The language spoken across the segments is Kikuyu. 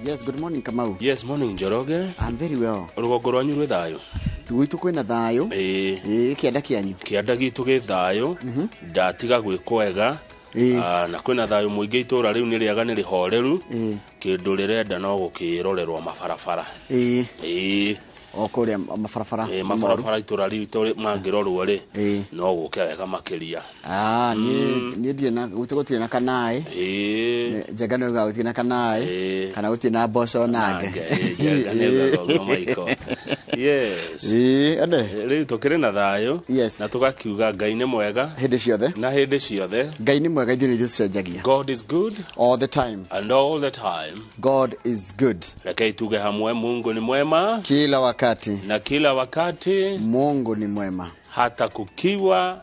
Yes, good morning Kamau. Yes, morning Njoroge. I'm very well. Rũgongo rwanyu rwĩ thayũ? Gwitũ kwĩna thayũ. Ĩĩ. Ĩĩ, kĩanda kĩanyu. Kĩanda gitũ gĩ thayũ, ndatiga gwĩ kwega. Ĩĩ. Ah, na kwĩna thayũ mũingĩ, itũra rĩu nĩ rĩega, nĩ rĩhoreru. Ĩĩ. Kĩndũ rĩrenda no gũkĩrorerwo mabarabara. Ĩĩ. Ĩĩ. O kũrĩa mabarabara. Ĩĩ, mabarabara itũra ritũ mangĩrorwo rĩ, Ĩĩ. no gũke wega makĩria. Ah, niĩ ndirĩ na gwitũ gũtirĩ na kanaĩ. Ĩĩ. Njenga nĩ ugaga gũtirĩ na kanaĩ. Ĩĩ. Kana gũtirĩ na mboco nange. Nange, ĩĩ, Njenga nĩ ugaga ũguo, Michael. Yes. Ĩĩ, ane. Rĩu tũkĩrĩ na thayũ. Yes. Na tũgakiuga Ngai nĩ mwega. Hĩndĩ ciothe. Na hĩndĩ ciothe. Ngai nĩ mwega, ithuĩ nĩ ithuĩ tũcenjagia. God is good All the time. and all the time. God is good. Rekei tuge hamwe, Mungu ni mwema Kila wakati. na kila wakati, Mungu ni mwema. hata kukiwa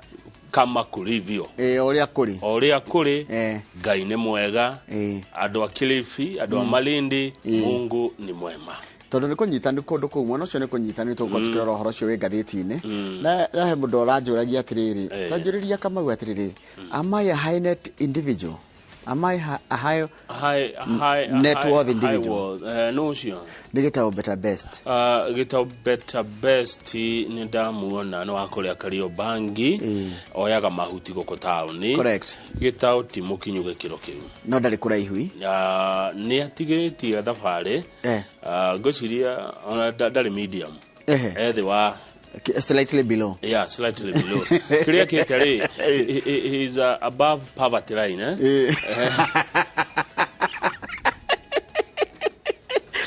kama kulivyo. Ĩĩ, o ũrĩa kũrĩ. O ũrĩa kũrĩ, Eh. Ngai nĩ mwega. Ĩĩ. Andũ a Kilifi, andũ a Malindi, Ĩĩ. Mungu ni mwema. Tondũ nĩ kũnyitanu kũndũ kũu, mwena ũcio nĩ kũnyitanu, tũgũkorwo tũkĩrora ũhoro ũcio wĩ ngathĩti-inĩ. Na he mũndũ ũranjũragia atĩrĩrĩ, Eh. ta njũrĩria Kamau atĩrĩrĩ, am I a high net individual? Am I a high High, net high, worth high individual? worth. Eh, no ũcio. Nĩ gĩtabo Better Best. Gĩtabo Better Best nĩ ndamuona nĩ wa kũrĩa Kariobangi. Ĩĩ. Oyaga mahuti gũkũ taũni. Correct. Gĩtabo ti mũkinyu gĩkĩro kĩu. No ndarĩ kũraihu. Nĩ atigĩtie thabarĩ. Eh. Ngwĩciria ona ndarĩ medium. Ehe. Ethĩ wa Slightly below. Yeah, slightly below. Kĩrĩa kĩte rĩ, he is above poverty line, eh? Ĩĩ.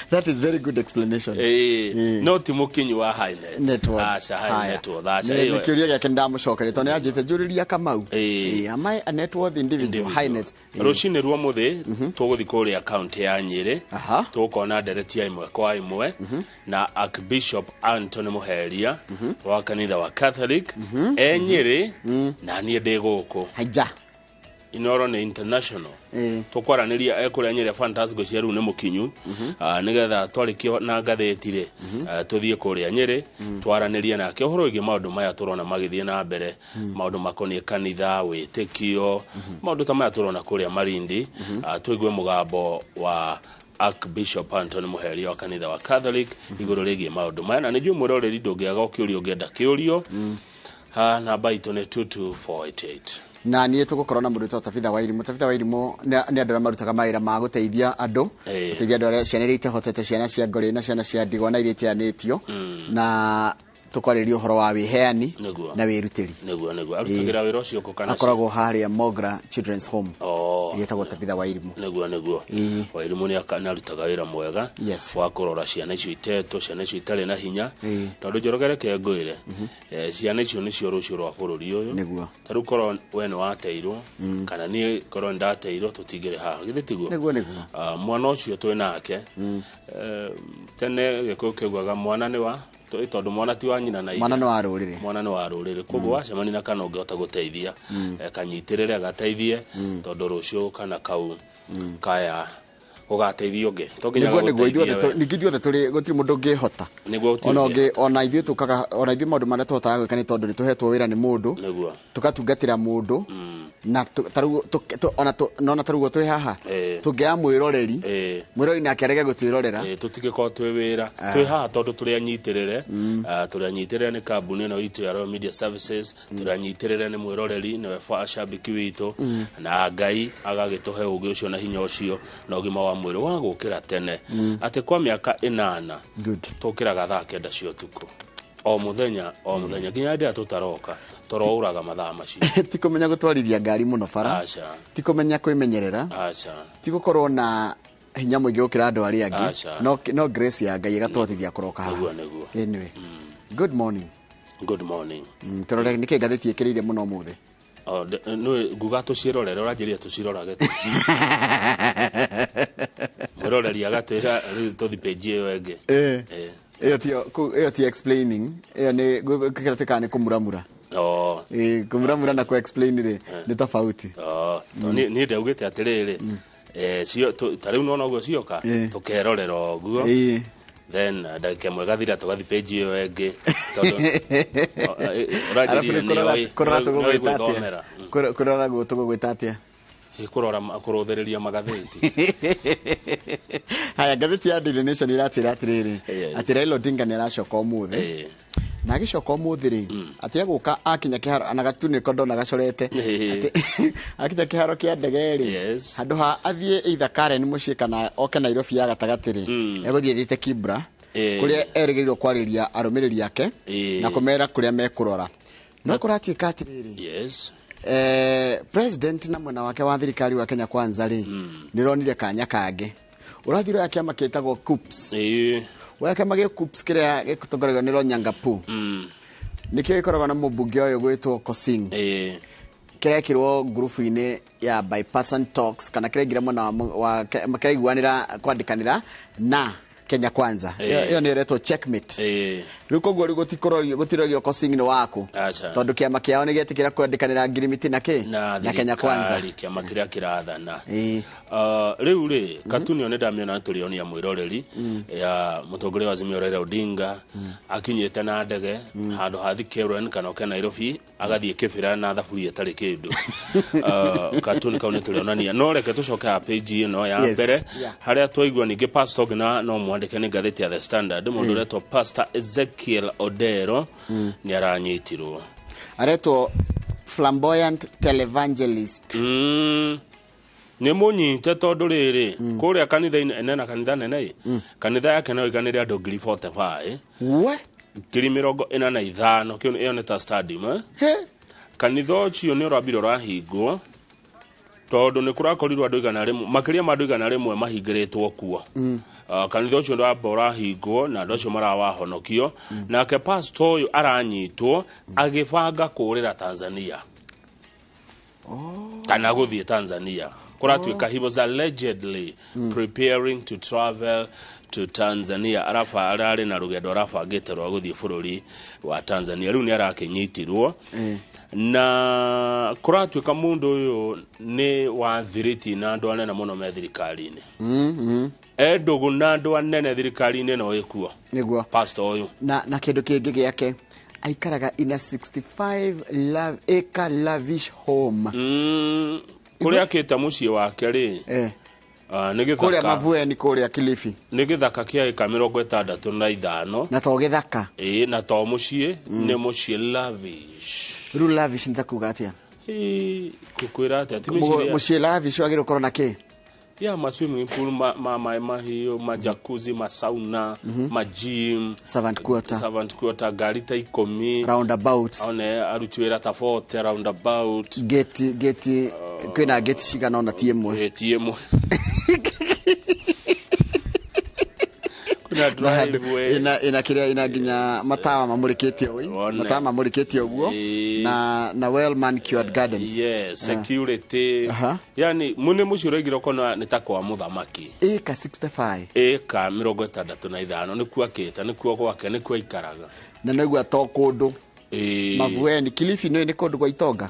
That is very good explanation. Ĩĩ. Ĩĩ. No ti mũkinyu wa high net. Net worth. Aca, high Haya. net worth. Aca, Nĩ ĩyo. nĩ kĩũria gĩake ndamũcokeria tondũ nĩ anjĩte njũrĩria Kamau. Ĩĩ. Ĩĩ, am I a net worth individual? High net. Ĩĩ. Rũcinĩ rwa mũthĩ tũgũthiĩ kũrĩa kaunti ya Nyĩrĩ. Aha. Tũkona ndereti ya ĩmwe kwa ĩmwe na Archbishop Anthony Muheria wa kanitha wa Catholic e Nyĩrĩ, na niĩ ndĩ gũkũ. Haija. Inoro nĩ international. Ĩĩ. Tũkwaranĩria ekũrĩa Nyĩrĩ Fantastic cia rĩu nĩ mũkinyu. Ah, nĩgetha twarĩkia na ngathĩti rĩ, tũthiĩ kũrĩa Nyĩrĩ twaranĩrie nake ũhoro wĩgiĩ maũndũ maya tũrona magĩthiĩ na mbere, maũndũ makoniĩ kanitha, wĩtĩkio, maũndũ ta maya tũrona kũrĩa Malindi. Tũigue mũgambo wa Archbishop Anthony Muheria wa kanitha wa Catholic igũrũ rĩgiĩ maũndũ maya, na nĩ njũĩ mwĩroreri ndũngĩaga ũkĩũrio, ũngĩenda kĩũrio. Ha, namba itũ nĩ 22488. Na niĩ tũgũkorwo na mũndũ wĩtagwo Tabitha Wairimu. Tabitha Wairimu nĩ andũ arĩa marutaga mawĩra ma gũteithia andũ, Ĩĩ. gũteithia andũ arĩa ciana iria itehotete, ciana cia ngorĩ na ciana cia ndigwa na iria iteanĩtio, na tũkwarĩrĩria ũhoro wa wĩheani Nĩguo. na wĩrutĩri. Nĩguo arutagĩra wĩra ũcio kũ kana Akoragwo harĩa Mogra Children's Home. Oh. Yetagwo Tabitha Wairimu. Nĩguo. Ĩĩ. Wairimu nĩ arutaga wĩra mwega Yes. wa kũrora ciana icio itetwo, ciana icio itarĩ na hinya. Ĩĩ. Tondũ Njoroge, reke ngwĩre, ciana icio nĩcio rũciũ rwa bũrũri ũyũ. Nĩguo. Ta rĩu korwo we nĩ wateirwo kana niĩ korwo nĩ ndateirwo, tũtingĩrĩ haha, githĩ tiguo? Nĩguo. Ah, mwana ũcio twĩ nake, tene Gĩkũyũ kĩaugaga mwana nĩ wa tondũ mwana ti wa nyina na ithe. Mwana nĩ wa rũrĩrĩ. Mwana nĩ wa rũrĩrĩ, koguo wacemania na kana ũngĩhota gũteithia, kanyitĩrĩre gateithie, tondũ rũciũ kana kau kaya gũgateithia ũngĩ to nginya Nĩguo ithuothe gagũteithie we. Ningĩ ithuothe tũrĩ, gũtirĩ mũndũ ũngĩhota. Nĩguo, gũtirĩ Ona ũngĩ. ũngĩ, ona ithuĩ tũkaga, ona ithuĩ maũndũ marĩa tũhotaga gwĩka nĩ tondũ nĩ tũhetwo wĩra nĩ mũndũ, tũgatungatĩra mũndũ, na ta rĩu nona ta rĩu ũguo twĩ haha, Ĩĩ. tũngĩaga mwĩroreri, Ĩĩ. mwĩroreri nake arege gũtwĩrorera. Ĩĩ, tũtingĩkorwo twĩ wĩra twĩ haha tondũ tũrĩ anyitĩrĩre. Ah, tũrĩ anyitĩrĩre nĩ kambuni ĩno itũ ya Royal Media Services, tũrĩ anyitĩrĩre nĩ mwĩroreri nĩwe shabiki witũ, na Ngai agagĩtũhe ũgĩ ũcio na hinya ũcio na ũgima wa mwĩrĩ wa gũkĩra tene, atĩ kwa mĩaka 8 Good. tũkĩraga thaa 9 cia ũtukũ o mũthenya o mũthenya nginya hĩndĩ ĩrĩa tũtaroka, tũrouraga mathaa macio. Ti kũmenya gũtwarithia ngari mũno bara, Aca. ti kũmenya kwĩmenyerera, Aca. ti gũkorwo na hinya mũingĩ gũkĩra andũ arĩa angĩ. Aca. No grace ya Ngai ĩgatũhotithia kũroka haha. Nĩguo. Anyway, good morning. Good morning. Tũrore nĩkĩ ngathĩti ĩkĩrĩire mũno ũmũthĩ. Oh, nĩ nguga tũcirorere, ũranjĩrire tũcirorage tu. Mwĩroreri agatwĩra rĩu tũthi page ĩyo ĩngĩ. Eh. Eh. Ĩyo tiyo ĩyo ti explaining, ĩyo nĩ kĩrĩa twĩkaga nĩ kũmuramura. Oh. Ĩĩ, kũmuramura na kũ explain rĩ nĩ tofauti. Oh, to niĩ ndaugĩte atĩrĩrĩ, cio ta rĩu nona ũguo cioka, tũkerorera ũguo. Then ndagĩka ĩmwe gathira tũgathi page ĩyo ĩngĩ, tondũ Arabu ũranjĩrire nĩ kũrora nĩoĩ kũrora tũgũgwĩta gwĩthomera. atĩa? Kũrora tũgũgwĩta atĩa? Kũrora kũrũthĩrĩria magathĩti. Haya, ngathĩti ya Daily Nation iratwĩra atĩrĩrĩ, Yes. atĩ Raila Odinga nĩ aracoka ũmũthĩ, na agĩcoka ũmũthĩ rĩ, atĩ egũka akinya kĩharo na gatu nĩko ndona gacorete, atĩ akinya kĩharo kĩa ndege rĩ, handũ ha athiĩ either Karen mũciĩ kana oke Nairobi ya gatagatĩ rĩ, egũthiĩ thiĩte Kibra, kũrĩa erĩgĩrĩirwo kwarĩria arũmĩrĩri ake na kũmera kũrĩa mekũrora. No kũratuĩka atĩrĩrĩ, president na mwena wake wa thirikari wa Kenya Kwanza rĩ, nĩ ronire kanya kangĩ. Ũrathiĩ ũroya kĩama kĩtagwo CUPS, woya kĩama gĩ CUPS kĩrĩa gĩtongoragio nĩ Lonyangapu, nĩkĩo gĩkoragwo na mũmbunge ũyũ gwĩtwo Kosing, kĩrekĩrwo ngurubu-inĩ ya bipartisan talks, kana kĩraingĩra mwena wa kĩraiguanĩra kwandĩkanĩra na Kenya Kwanza. Ĩyo nĩ ĩretwo checkmate. Rĩu koguo rĩu gũtikũrorio, gũtirorio Kosing nĩ waku, Aca. tondũ kĩama kĩao nĩ gĩetĩkĩra kwandĩkanĩra ngirimiti na kĩ na na Kenya Kwanza. Thirikari, kĩama kĩrĩa kĩrathana. Rĩu Rĩ katuni ĩyo nĩ ndamĩona, tũrĩonia mwĩroreri ya mũtongoria wa Azimio Raila Odinga akinyĩte na ndege, handũ ha thiĩ Karen kana oke Nairobi, agathiĩ Kĩbĩra na thaburia ĩtarĩ kĩndũ. Katuni kau nĩ tũrĩonania, no reke tũcoke ha page ĩno ya mbere, harĩa twaigua ningĩ pastor ũngĩ, na no mwandĩke nĩ ngathĩti ya The Standard, mũndũ ũretwo Pastor Ezekiel Odero nĩ aranyitirwo. Aretwo flamboyant televangelist. Nĩ mũnyite tondũ rĩrĩ kũrĩa kanitha-inĩ nena kanitha nene ĩ, kanitha yake no ĩganĩre andũ 45,000. We. 45,000, kĩu ĩyo nĩ ta stadium, eh? He. Kanitha ũcio nĩ ũrambire ũrahingwo tondũ nĩ kũrakorirwo andũ 100, makĩria ma andũ 100 mahingĩrĩtwo kuo. Kanitha ũcio ndwamba ũrahingwo na andũ acio marawahonokio. Nake pastor ũyũ aranyitwo agĩbanga kũũrĩra Tanzania kana gũthiĩ Tanzania. Kũratuĩka he was allegedly preparing to travel to Tanzania. Araba ararĩ na rũgendo arabangĩte rwa gũthiĩ bũrũri wa Tanzania. Rĩu nĩ arakĩnyitirwo na kũratuĩka mũndũ ũyũ nĩ wa thiriti na andũ anene mũno me thirikari-inĩ, e ndũgũ na andũ anene thirikari-inĩ no ĩkuo. Nĩguo. Pastor ũyũ. Na kĩndũ kĩngĩ gĩake, aikaraga in a 65 acre lavish home. Kũrĩa akĩte mũciĩ wake rĩ, nĩ kũrĩa gĩthaka Mavueni kũrĩa Kilifi. Nĩ gĩthaka kĩa ĩka 65. Na to gĩthaka. Ĩĩ, na to mũciĩ, nĩ mũciĩ lavish. Rĩu lavish nĩ ta kuga atĩa? Ĩĩ, ngũkwĩra atĩa, ti mĩciĩ Mũciĩ lavish wagĩrĩirwo gũkorwo na kĩ? Ya ma swimming pool, ma maĩ mahiũ, ma jacuzzi, ma sauna, ma gym. Servant quarter. Servant quarter, ngari ta 10. Roundabout. One aruti wĩra ta 40 roundabout. Gate kwĩna gate cigana ona ti ĩmwe. Ĩĩ, ti ĩmwe. Kwĩna Na handũ- driveway. ina kĩrĩa, ina nginya matawa mamũrĩkĩte ũũ, One. matawa mamũrĩkĩte ũguo, na well manicured gardens. Yes, security. Yani mune mũciĩ ũraigire ũkona nĩ ta kwa mũthamaki. Ĩka 65. Ĩka 65 nĩkuo akĩte, nĩkuo gwake, nĩkuo aikaraga. Na naigua to kũndũ Mavueni Kilifi nĩ kũndũ gwa itonga.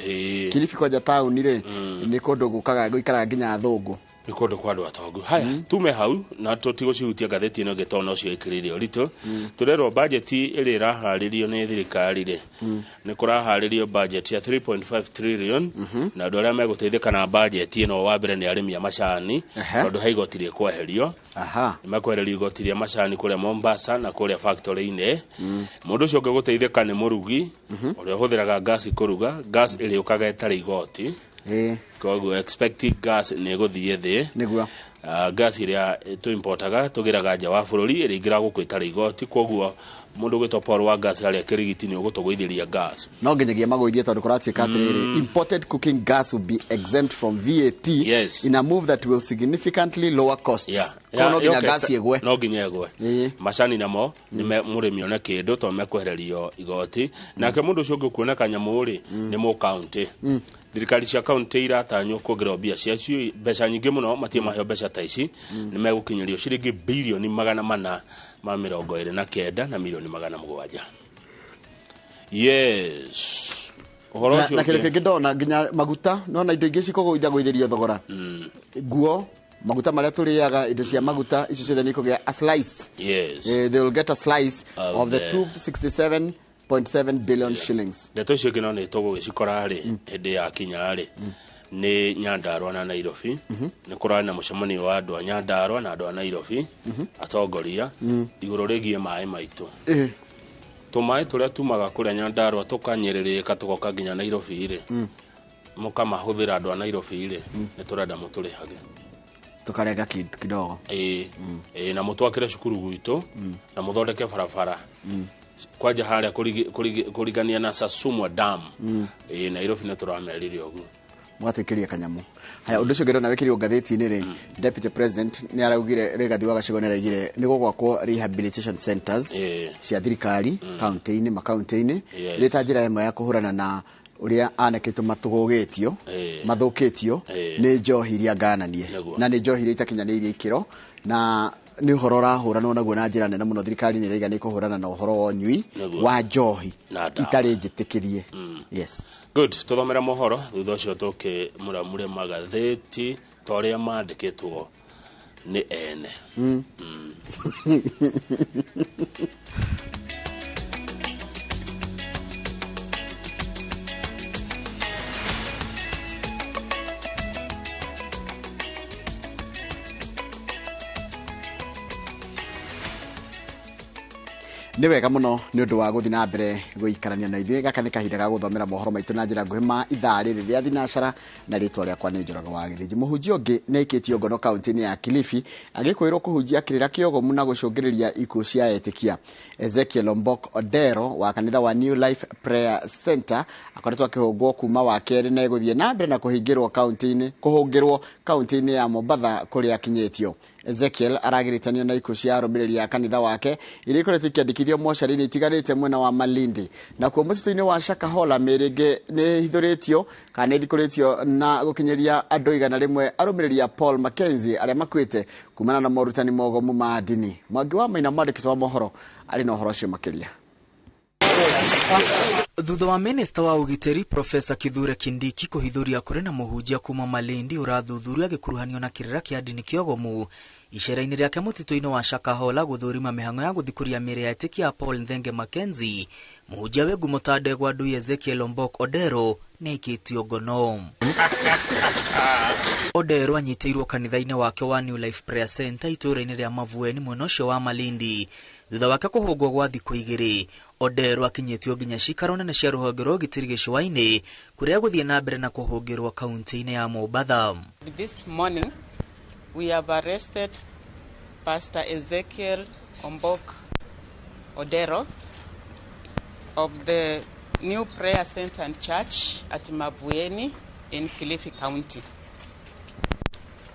Kilifi kwanja taũni rĩ, nĩ kũndũ gũkaga gũikaraga nginya athũngũ. Nĩ kũndũ kwa andũ atongu. Haya, tume hau na tũtigũcihutia ngathĩti ĩno ĩngĩ tondũ nocio ĩkĩrĩire ũritũ. Tũrerwo bajeti ĩrĩa ĩraharĩrio nĩ thirikari rĩ, nĩ kũraharĩrio bajeti ya 3.5 trillion, na andũ arĩa megũteithĩka na bajeti ĩno, wa mbere nĩ arĩmi a macani, tondũ he igoti rĩkweherio. Nĩ mekwehererio igoti rĩa macani kũrĩa Mombasa na kũrĩa factory-inĩ. Mũndũ ũcio ũngĩ gũteithĩka nĩ mũrugi ũrĩa ũhũthĩraga gas kũruga, gas ĩrĩa ũkaga ĩtarĩ igoti. Koguo expected gas nĩ ĩgũthiĩ thĩ. Gas ĩrĩa tũimportaga, tũgĩraga nja wa bũrũri, ĩrĩingĩra gũkũ ĩtarĩ igoti. Koguo mũndũ ũgwĩtwo Paul wa gas harĩa Kĩrigiti nĩ ũgũtũgũithĩria gas. No nginyagia magũithie, tondũ kũratuĩka atĩrĩrĩ, imported cooking gas will be exempt from VAT in a move that will significantly lower costs. Koguo no nginya gas ĩgwe. No nginya ĩgwe. Macani namo nĩ mũrĩmi one kĩndũ tondũ mekwehererio igoti. Nake mũndũ ũcio ũngĩ kuona kanyamũ rĩ, nĩ mũ county. Thirikari cia county iratanywo kuongererwo mbia ciacio, mbeca nyingĩ mũno, matirĩ maheo mbeca ta ici. Nĩ megũkinyĩrio ciringi 429 milioni 700. Yes, ũhoro Na, ũcio na kĩndũ ũngĩ. Kĩngĩ ndona nginya maguta, nona indo ingĩ cikũgũithagũithĩrio thogora, nguo, maguta marĩa tũrĩaga, indo cia maguta icio ciothe nĩ ikũgĩa a slice. They will get a slice of of the 267.7 billion shillings. Ndeto icio ingĩ no nĩ tũgũgĩcikora rĩ hĩndĩ ya kinya rĩ. Nĩ Nyandarua na Nairobi. Nĩ kũrarĩ na mũcemanio wa andũ a Nyandarua na andũ a Nairobi, atongoria, igũrũ rĩgiĩ maĩ maitũ. Tũmaĩ tũrĩa tumaga kũrĩa Nyandarua tũkanyĩrĩrĩka tũgoka nginya Nairobi rĩ, mũkamahũthĩra andũ a Nairobi rĩ, nĩ tũrenda mũtũrĩhage. Tukarenga kidogo. Ĩĩ, na mũtwakĩre cukuru gwitũ na mũthondeke barabara kwanja harĩa kũrigania na Sasumwa Dam. Ĩĩ, Nairobi nĩ tũramerire ũguo. Mũgatwĩkĩria kanyamu. Haya, ũndũ ũcio ũngĩ ndona wĩkĩrirwo ngathĩti-inĩ rĩ, Deputy President nĩ araugire, Rigathi wa Gachagua nĩ araugire nĩ gũgwakwo rehabilitation centers cia thirikari kaunti-inĩ, makaunti-inĩ, ĩrĩ ta njĩra ĩmwe ya kũhũrana na ũrĩa anake aitũ matũgũgĩtio, mathũkĩtio nĩ njohi iria ngananie, na nĩ njohi iria itakinyanĩirie ikĩro, na nĩ ũhoro ũrahũranwo naguo na njĩra nene mũno. Thirikari nĩ ĩraiga nĩ ĩkũhũrana na ũhoro wa ũnyui wa njohi itarĩ njĩtĩkĩrie. Yes. Good, tũthomere mohoro, thutha ũcio tũkĩmũramure magathĩti ta ũrĩa mandĩkĩtwo nĩ ene. Nĩ wega mũno nĩ ũndũ wa gũthiĩ na mbere gũikarania na ithuĩ. Gaka nĩ kahinda ga gũthomera mohoro maitũ na njĩra nguhĩ ma ithaa rĩrĩ rĩa thinacara, na rĩtwa rĩakwa nĩ Njoroge wa Gĩthĩnji. Mũhunjia ũngĩ nĩ aikĩtio ngono kaunti-inĩ ya Kilifi agĩkwĩrwo kũhunjia kĩrĩra kĩogomu na gũcũngĩrĩria ikuũ cia etĩkia. Ezekiel Ombok Odero wa kanitha wa New Life Prayer Center akoretwo akĩhũngwo kuma wa kerĩ na egũthiĩ na mbere na kũhingĩrwo kaunti-inĩ, kũhũngĩrwo kaunti-inĩ ya Mombatha kũrĩa akinyĩtio. Ezekiel aragiritanio na ikuũ cia arũmĩrĩri a kanitha wake iria ikoretwo ikĩandĩkithio mocarĩ-inĩ itiganĩte mwena wa Malindi. Nakuo mũtitũ-inĩ wa Shakahola mĩĩrĩ ĩngĩ nĩ ĩhithũrĩtio kana nĩ ĩthikũrĩtio na gũkinyĩria andũ 100 arũmĩrĩri a Paul Mackenzie arĩa makuĩte kumana na morutani mogomu ma ndini. Mwangi wa Maina, mwandĩki wa mohoro, arĩ na ũhoro ũcio makĩria. Thutha wa minista wa ũgitĩri Profesa Kithure Kindiki kũhithũria kũrĩ na mũhunjia kuma Malindi ũrathuthurio agĩkuruhanio na kĩrĩra kĩa ndini kĩogomu icera-inĩ rĩake mũtitũ-inĩ wa Shakahola gũthũrima mĩhang'o ya gũthikũria mĩĩrĩ ya etĩkia a Paul Nthenge Mackenzie, mũhunjia wĩ ngumo ta ndegwa ndui Ezekiel Ombok Odero nĩ aikĩtio ngono. Odero anyitĩirwo kanitha-inĩ wake wa New Life Prayer Center itũũra-inĩ rĩa Mavueni mwena ũcio wa Malindi thutha wake kũhũngwo gwa thikũ igĩrĩ. Odero akinyĩtio nginya cikaro nene cia rũhonge rwa ũgitĩri gĩcũa-inĩ kũrĩa gũthiĩ na mbere na kũhũngĩrwo kaunti-inĩ ya Mombatha. This morning we have arrested Pastor Ezekiel Ombok Odero of the New Prayer Center and Church at Mavueni in Kilifi County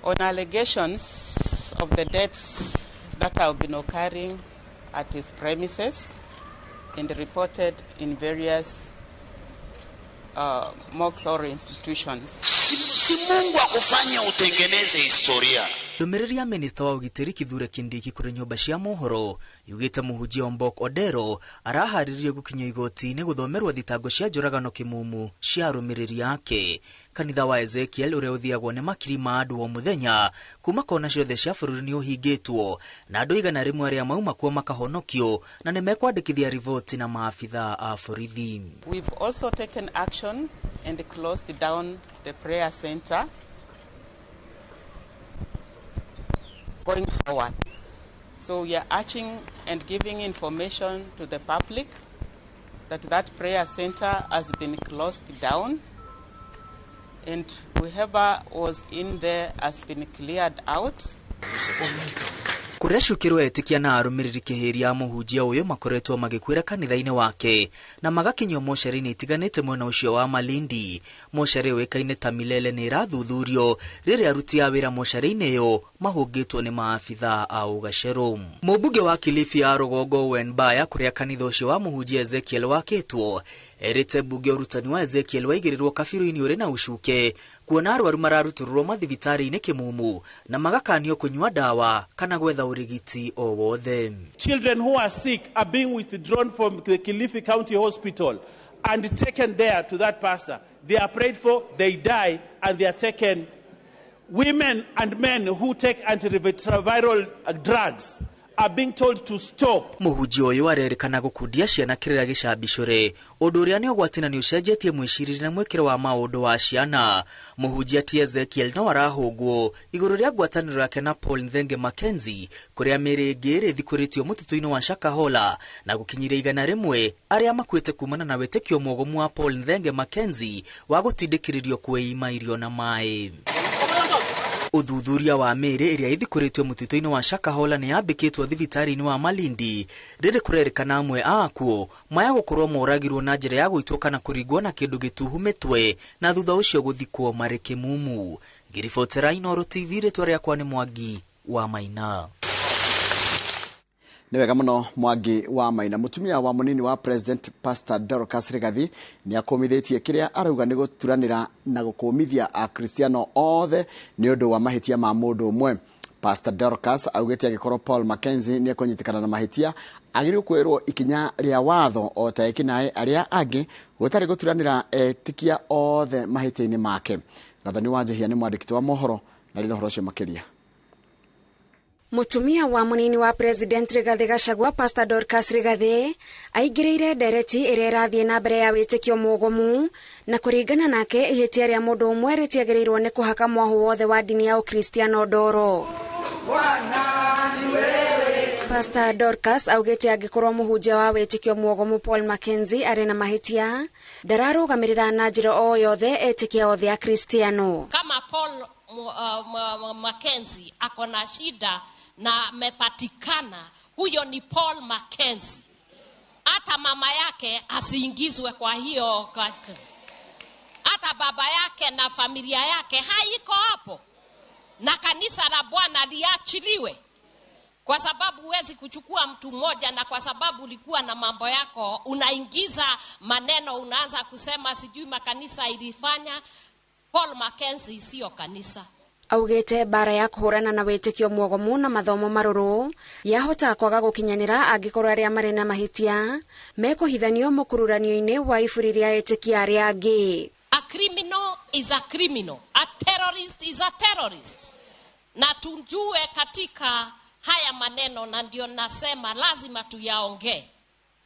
on allegations of the deaths that have been occurring at his premises and reported in various mosques or institutions. Si Mungu akufanye utengeneze historia. Ndũmĩrĩri ya minista wa ũgitĩri Kithure Kindiki kũrĩ nyũmba cia mohoro yugĩte mũhunjia Ombok Odero araharĩrĩrio gũkinyio igoti-inĩ gũthomerwo thitango cia njũragano kĩmumu cia arũmĩrĩri ake. Kanitha wa Ezekiel ũrĩa ũthiagwo nĩ makiri ma andũ o mũthenya kuma kona ciothe cia bũrũri nĩ ũhingĩtwo na andũ 100 arĩa mauma kuo makahonokio na nĩ mekwandĩkithia riboti na maabitha a borithi. We've also taken action and closed down the prayer center going forward. So we are urging and giving information to the public that that prayer center has been closed down and whoever was in there has been cleared out. Kũrĩa cukĩrwo etĩkia na arũmĩrĩri kĩhĩria a mũhunjia ũyũ makoretwo magĩkuĩra kanitha-inĩ wake na magakinyio mocarĩ-inĩ itiganĩte mwena ũcio wa Malindi. Mocarĩ ũĩkaine ta Milele nĩ ĩrathuthurio rĩrĩa aruti a wĩra mocarĩ-inĩ ĩyo mahũngĩtwo nĩ maabitha a ũgacerũ. Mũmbunge wa Kilifi ya rũgongo Owen Baya kũrĩa kanitha ũcio wa mũhunjia Ezekiel wakĩtwo erĩte mbunge ũrutani wa Ezekiel waigĩrĩrwo kabirũ-inĩ ũrĩ na ũcuke kuona arwaru mararutũrũrwo mathibitarĩ-inĩ kĩmumu na magakanio kũnyua ndawa kana gwetha ũrigiti o wothe. Children who are sick are being withdrawn from the Kilifi County Hospital and taken there to that pastor. They are prayed for, they die, and they are taken. Women and men who take antiretroviral drugs are being told to stop. Mũhunjia ũyũ arerĩkana gũkundia ciana kĩrĩra gĩcambicũre, ũndũ ũrĩa nĩ ũgwati na nĩ ũcenjetie mwĩcirĩrie na mwĩkĩre wa maũndũ wa ciana. Mũhunjia ti Ezekiel no arahũngwo igũrũ rĩa ngwatanĩro yake na Paul Nthenge Mackenzie, kũrĩa mĩĩrĩ ĩngĩ ĩrĩ ĩthikũrĩtio mũtitũ-inĩ wa Shakahola na gũkinyĩria 100 arĩa makuĩte kumana na wĩtĩkio mwogomu wa Paul Nthenge Mackenzie wa gũtindĩkĩrĩrio kwĩima irio na maĩ. Ũthuthuria wa mĩĩrĩ ĩrĩa ĩthikũrĩtio mũtitũ-inĩ wa Shakahola nĩ yambĩkĩtwo thibitarĩ-inĩ wa Malindi, rĩrĩ kũrerĩkana amwe a akuũ maya gũkorwo moragirwo na njĩra ya gũitwo kana kũringwo na kĩndũ gĩtuhu mĩtwe na thutha ũcio gũthikwo marĩ kĩmumu. Ngĩribotera Inooro TV, rĩtwa rĩakwa nĩ Mwangi wa Maina. Nĩ wega mũno Mwangi wa Maina. Mũtumia wa mũnini wa President Pastor Dorcas Rigathi nĩ akũmithĩtie kĩrĩa arauga nĩ gũturanĩra na gũkũmithia Akristiano othe nĩ ũndũ wa mahĩtia ma mũndũ ũmwe. Pastor Dorcas augĩte angĩkorwo Paul Mackenzie nĩ ekũnyitĩkana na mahĩtia, agĩrĩirwo kuoerwo ikinya rĩa watho o ta ekinaĩ arĩa angĩ, gũtarĩ gũturanĩra etĩkia othe mahĩtia-inĩ make. Gathoni wa Njehia nĩ mwandĩki wa mohoro na rĩna ũhoro ũcio makĩria. Mũtumia wa mũnini wa President Rigathi Gachagua Pastor Dorcas Rigathi aingĩrĩire ndereti ĩrĩa ĩrathiĩ na mbere ya wĩtĩkio mũgomu, na kũringana nake ihĩtia rĩa mũndũ ũmwe rĩtiagĩrĩirwo nĩ kũhaka mwahu wothe wa ndini ya Ũkristiano ndoro. Pastor Dorcas augĩte angĩkorwo mũhunjia wa wĩtĩkio mũgomu Paul Mackenzie arĩ na mahĩtia, ndararũgamĩrĩra na njĩra o yothe etĩkia othe a Kristiano. Kama Paul Mackenzie ako na shida na amepatikana, huyo ni Paul Mackenzie. Hata mama yake asiingizwe kwa hiyo, hata baba yake na familia yake haiko hapo, na kanisa la Bwana liachiliwe, kwa sababu huwezi kuchukua mtu mmoja, na kwa sababu ulikuwa na mambo yako unaingiza maneno, unaanza kusema sijui makanisa ilifanya. Paul Mackenzie sio kanisa. Augĩte bara ya kũhũrana na wĩtĩkio mwogomu na mathomo marũrũ yahota kwaga gũkinyanĩra angĩkorwo arĩa marĩ na mahĩtia mekũhithanio mũkururanio-inĩ wa iburi rĩa etĩkia arĩa angĩ. A criminal is a criminal, a terrorist is a terrorist. Na tujue katika haya maneno, na ndio nasema lazima tuyaongee,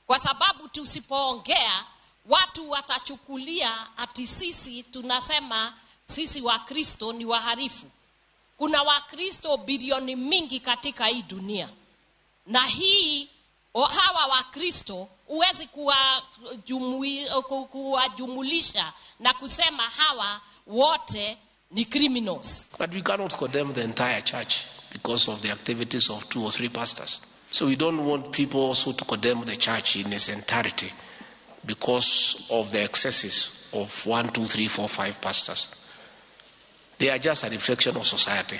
kwa sababu tusipoongea watu watachukulia ati sisi tunasema sisi wa Kristo ni waharifu. Kuna Wakristo bilioni mingi katika hii dunia, na hii hawa Wakristo huwezi kuwajumulisha na kusema hawa wote ni criminals. But we cannot condemn the entire church because of the activities of 2 or 3 pastors. So we don't want people also to condemn the church in its entirety because of the excesses of 1, 2, 3, 4, 5 pastors. They are just a reflection of society.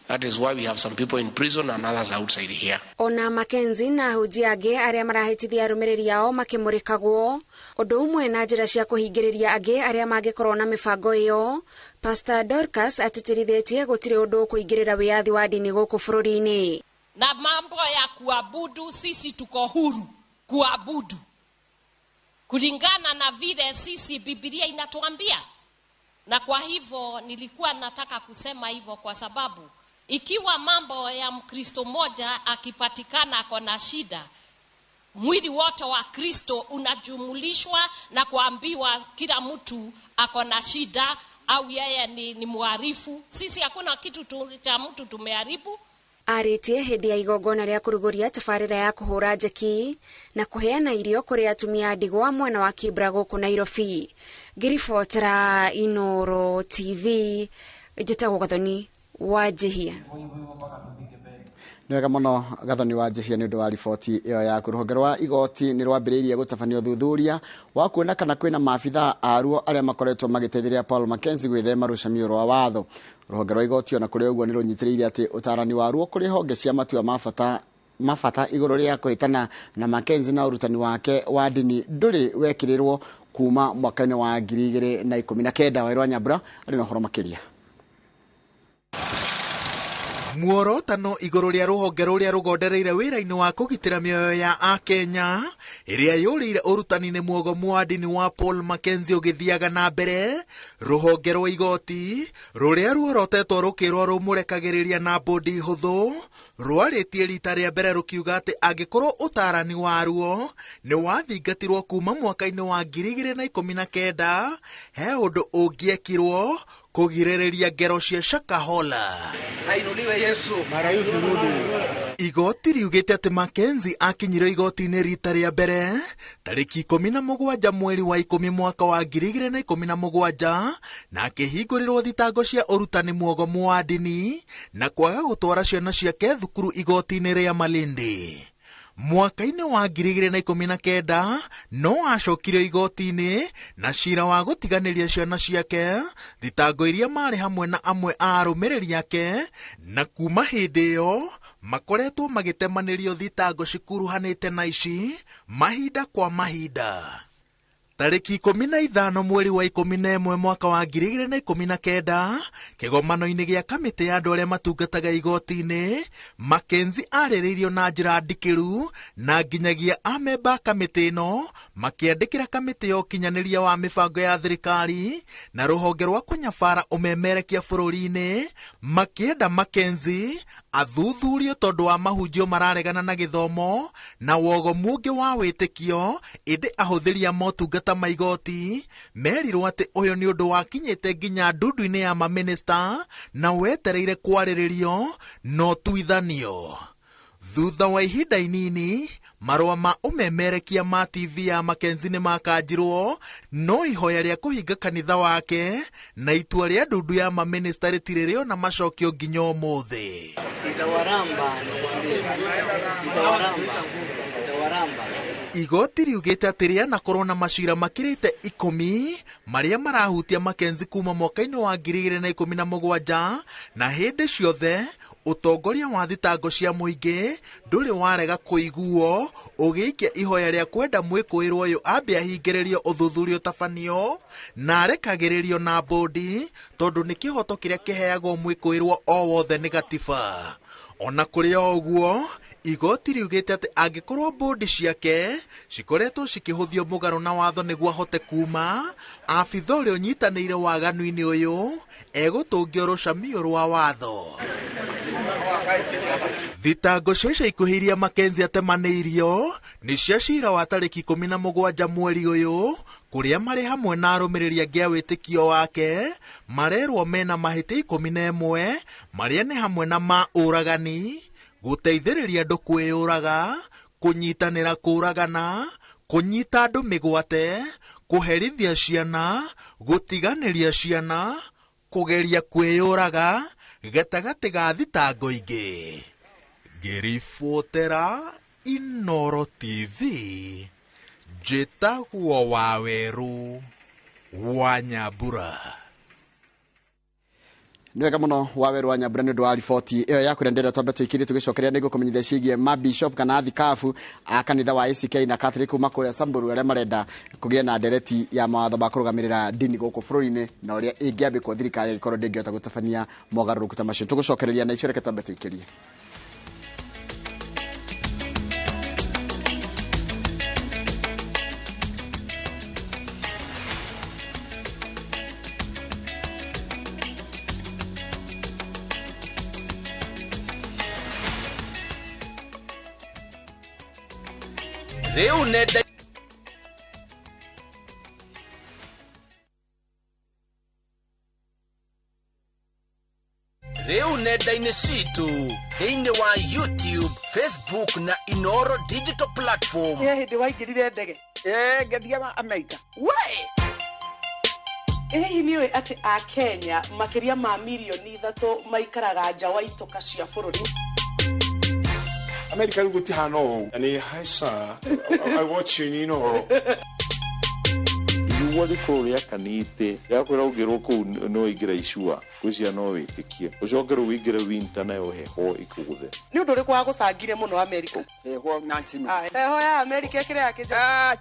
That is why we have some people in prison and others outside here. Ona Mackenzie na ahunjia angĩ arĩa marahĩtithia arũmĩrĩri ao makĩmũrĩkagwo ũndũ ũmwe na njĩra cia kũhingĩrĩria angĩ arĩa mangĩkorwo na mĩbango ĩyo. Pastor Dorcas atĩtĩrithĩtie gũtirĩ ũndũ ũkũingĩrĩra wĩyathi wa ndini gũkũ bũrũri-inĩ. Na mambo ya kuabudu, sisi tuko huru kuabudu kulingana na vile sisi Biblia inatuambia. Na kwa hivyo nilikuwa nataka kusema hivyo kwa sababu ikiwa mambo ya Mkristo moja akipatikana ako na shida, mwili wote wa Kristo unajumulishwa na kuambiwa kila mtu ako na shida au yeye ni muharifu. Sisi hakuna kitu cha mtu tumeharibu. Arĩtie hĩndĩ ya igongona rĩa kũrugũria tabarĩra ya kũhũra njeki na kũheana irio kũrĩ atumia a ndigwa mwena wa Kibra gũkũ Nairobi. Ngĩribotera Inooro TV, njĩtagwo Gathoni wa Njihia. Nĩ wega mũno Gathoni wa Njihia nĩ ũndũ wa riboti ĩyo yaku. Rũhonge rwa igoti nĩ rwambĩrĩirie gũtabania ũthuthuria wa kuona kana kwĩna maabithaa aruo arĩa makoretwo magĩteithĩrĩria Paul Mackenzie gwĩthema rũcamio rwa watho. Rũhonge rwa igoti ona kũrĩ ũguo nĩ rũnyitĩrĩire atĩ ũtarani waruo kũrĩ honge cia matua ma bata igũrũ rĩa kũhĩtana na Mackenzie na ũrutani wake wa ndini ndũrĩ wekĩrĩrwo kuma mwaka-inĩ wa 2019. Wairwa Nyambura arĩ na ũhoro makĩria. Muorotano igũrũ rĩa rũhonge rũrĩa rũgondereire wĩra-inĩ wa kũgitĩra mĩoyo ya akenya ĩrĩa yũrĩire ũrutani-inĩ mwogomu wa ndini wa Paul Mackenzie ũgĩthiaga na mbere. Rũhonge rwa igoti rũrĩa ruorotetwo rũkĩrwo rũmũrekagĩrĩria na bũndi hũthũ rwarĩtie rita rĩa mbere rũkiuga atĩ angĩkorwo ũtarani waruo nĩ wathingatirwo kuma mwaka-inĩ wa 2019 he ũndũ ũngĩekirwo kũgirĩrĩria ngero cia Shakahola. Ainuliwe Yesu. Igoti riugĩte atĩ Mackenzie akinyire igoti-inĩ rita rĩa mbere tarĩki 17 mweri wa 10 mwaka wa 2017 na akĩhingũrĩrwo thitango cia ũrutani mwogomu wa ndini na kwaga gũtwara ciana ciake thukuru igoti-inĩ rĩa Malindi. Mwaka-inĩ wa 2019 no acokire igoti-inĩ na cira wa gũtiganĩria ciana ciake thitango iria marĩ hamwe na amwe a arũmĩrĩri ake, na kuma hĩndĩ ĩyo makoretwo magĩtemanĩrio thitango cikuruhanĩte na ici mahinda kwa mahinda. Tarĩki 15 mweri wa 11 mwaka wa 2019 kĩgomano-inĩ gĩa kamĩtĩ ya andũ arĩa matungataga igoti-inĩ, Mackenzie arĩrĩirio na njĩra ndikĩru na nginyagia amemba a kamĩtĩ ĩno makĩandĩkĩra kamĩtĩ ya ũkinyanĩria wa mĩbango ya thirikari na rũhonge rwa kũnyabara ũmemerekia bũrũri-inĩ makĩenda Mackenzie athuthurio tondũ wa mahunjio mararegana na gĩthomo na wogomu ũngĩ wa wĩtĩkio, ĩndĩ ahũthĩri a motungata ma igoti merirwo atĩ ũyũ nĩ ũndũ wakinyĩte nginya ndundu-inĩ ya mamĩnĩsta na wetereire kwarĩrĩrio no tuithanio. Thutha wa ihinda inini marũa ma ũmemerekia ma TV ya Mackenzie nĩ makanjirwo, no ihoya rĩa kũhinga kanitha wake na itua rĩa ndundu ya mamĩnĩsta rĩtirĩ rĩona macokio nginya ũmũthĩ. Igoti riugĩte atĩ rĩanakorwo na macira makĩrĩte 10 marĩa marahutia Mackenzie kuma mwaka-inĩ wa 2017 na hĩndĩ ciothe ũtongoria wa thitango cia mũingĩ ndũrĩ warega kũiguo ũgĩikia ihoya rĩa kwenda mwĩkũĩrwo ũyũ ambe ahingĩrĩrio ũthuthuria ũtabanio na arekagĩrĩrio na bũndi tondũ nĩ kĩhoto kĩrĩa kĩheagwo mwĩkũĩrwo o wothe nĩ gatiba. Ona kũrĩ o ũguo, igoti riugĩte atĩ angĩkorwo bũndi ciake cikoretwo cikĩhũthio mũgarũ na watho nĩguo ahote kuma, abitha ũrĩa ũnyitanĩire waganu-inĩ ũyũ egũtũngio rũcamio rwa watho. Thitango cia ica ikuhĩ iria Mackenzie atemanĩirio nĩ cia cira wa tarĩki 17 mweri ũyũ kũrĩa marĩ hamwe na arũmĩrĩri angĩ a wĩtĩkio wake marerwo mena mahĩtia 11 marĩa nĩ hamwe na ma ũragani, gũteithĩrĩria andũ kwĩyũraga, kũnyitanĩra kũũragana, kũnyita andũ mĩgwate, kũherithia ciana, gũtiganĩria ciana, kũgeria kwĩyũraga gatagatĩ ga thitango ingĩ. Ngĩribotera Inooro TV, njĩtagwo Wawerũ wa Nyambura. Nĩ wega mũno Wawerũ wa Nyambura nĩ ũndũ wa riboti ĩyo ya kũrĩa ndĩrenda twambe tũikĩrie tũgĩcokeria nĩguo kũmenyithia ciĩgiĩ mabishop kana athikabu a kanitha wa ACK na Catholic kuma kũrĩa Samburu arĩa marenda kũgĩa na ndereti ya mawatho ma kũrũgamĩrĩra ndini gũkũ bũrũri-inĩ na ũrĩa ĩngĩambĩkwo thirikari ĩngĩkorwo ndĩngĩhota gũtabania mogarũrũku ta macio. Tũgũcokereria na icio, reke twambe tũikĩrie. Rĩu nenda rĩu nenda-inĩ citũ thĩinĩ wa YouTube, Facebook na Inooro digital platform. He hĩndĩ waingĩrire ndege? Ngĩthiĩ Amerika. We! Hihi nĩ ũĩ atĩ Akenya makĩria ma mirioni 3 maikaraga nja wa itoka cia bũrũri? Amerika rĩu gũtihana ũũ. Nĩ haica, I watch you in Inooro. Riũa rĩkorwo rĩakanĩte rĩakwĩra ũngĩrwo kũu no ũingĩre icua ngwĩciria no wĩtĩkie ũcoke rĩu ũingĩre winter nayo heho ĩkũgũthe. Nĩ ũndũ ũrĩkũ wagũcangire mũno Amerika? Heho Nancy. Heho ya Amerika ĩkĩrĩ ya kĩnja.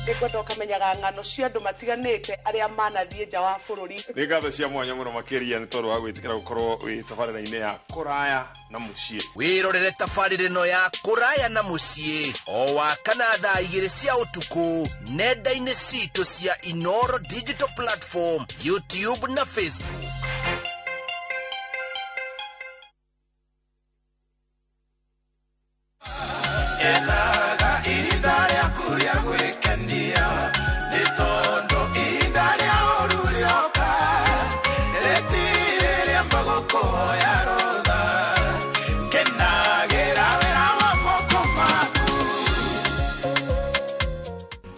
Nĩngwenda ũkamenyaga ng'ano cia andũ matiganĩte arĩa manathiĩ nja wa bũrũri. Nĩ ngatho cia mwanya mũno makĩria nĩ tondũ wa gwĩtĩkĩra gũkorwo wĩ tabarĩra-inĩ ya kũraya na mũciĩ. Wĩrorere tabarĩra ĩno ya kũraya na mũciĩ o wa kana thaa 2 cia ũtukũ nenda-inĩ citũ cia Inoro Digital Platform, YouTube na Facebook. Ethaga ihinda rĩaku rĩa gwĩkenia, nĩ tondũ ihinda rĩa ũũru rĩoka, rĩtirĩ rĩamba gũkũhoya rũtha. Kenagĩra wĩra wa moko maku.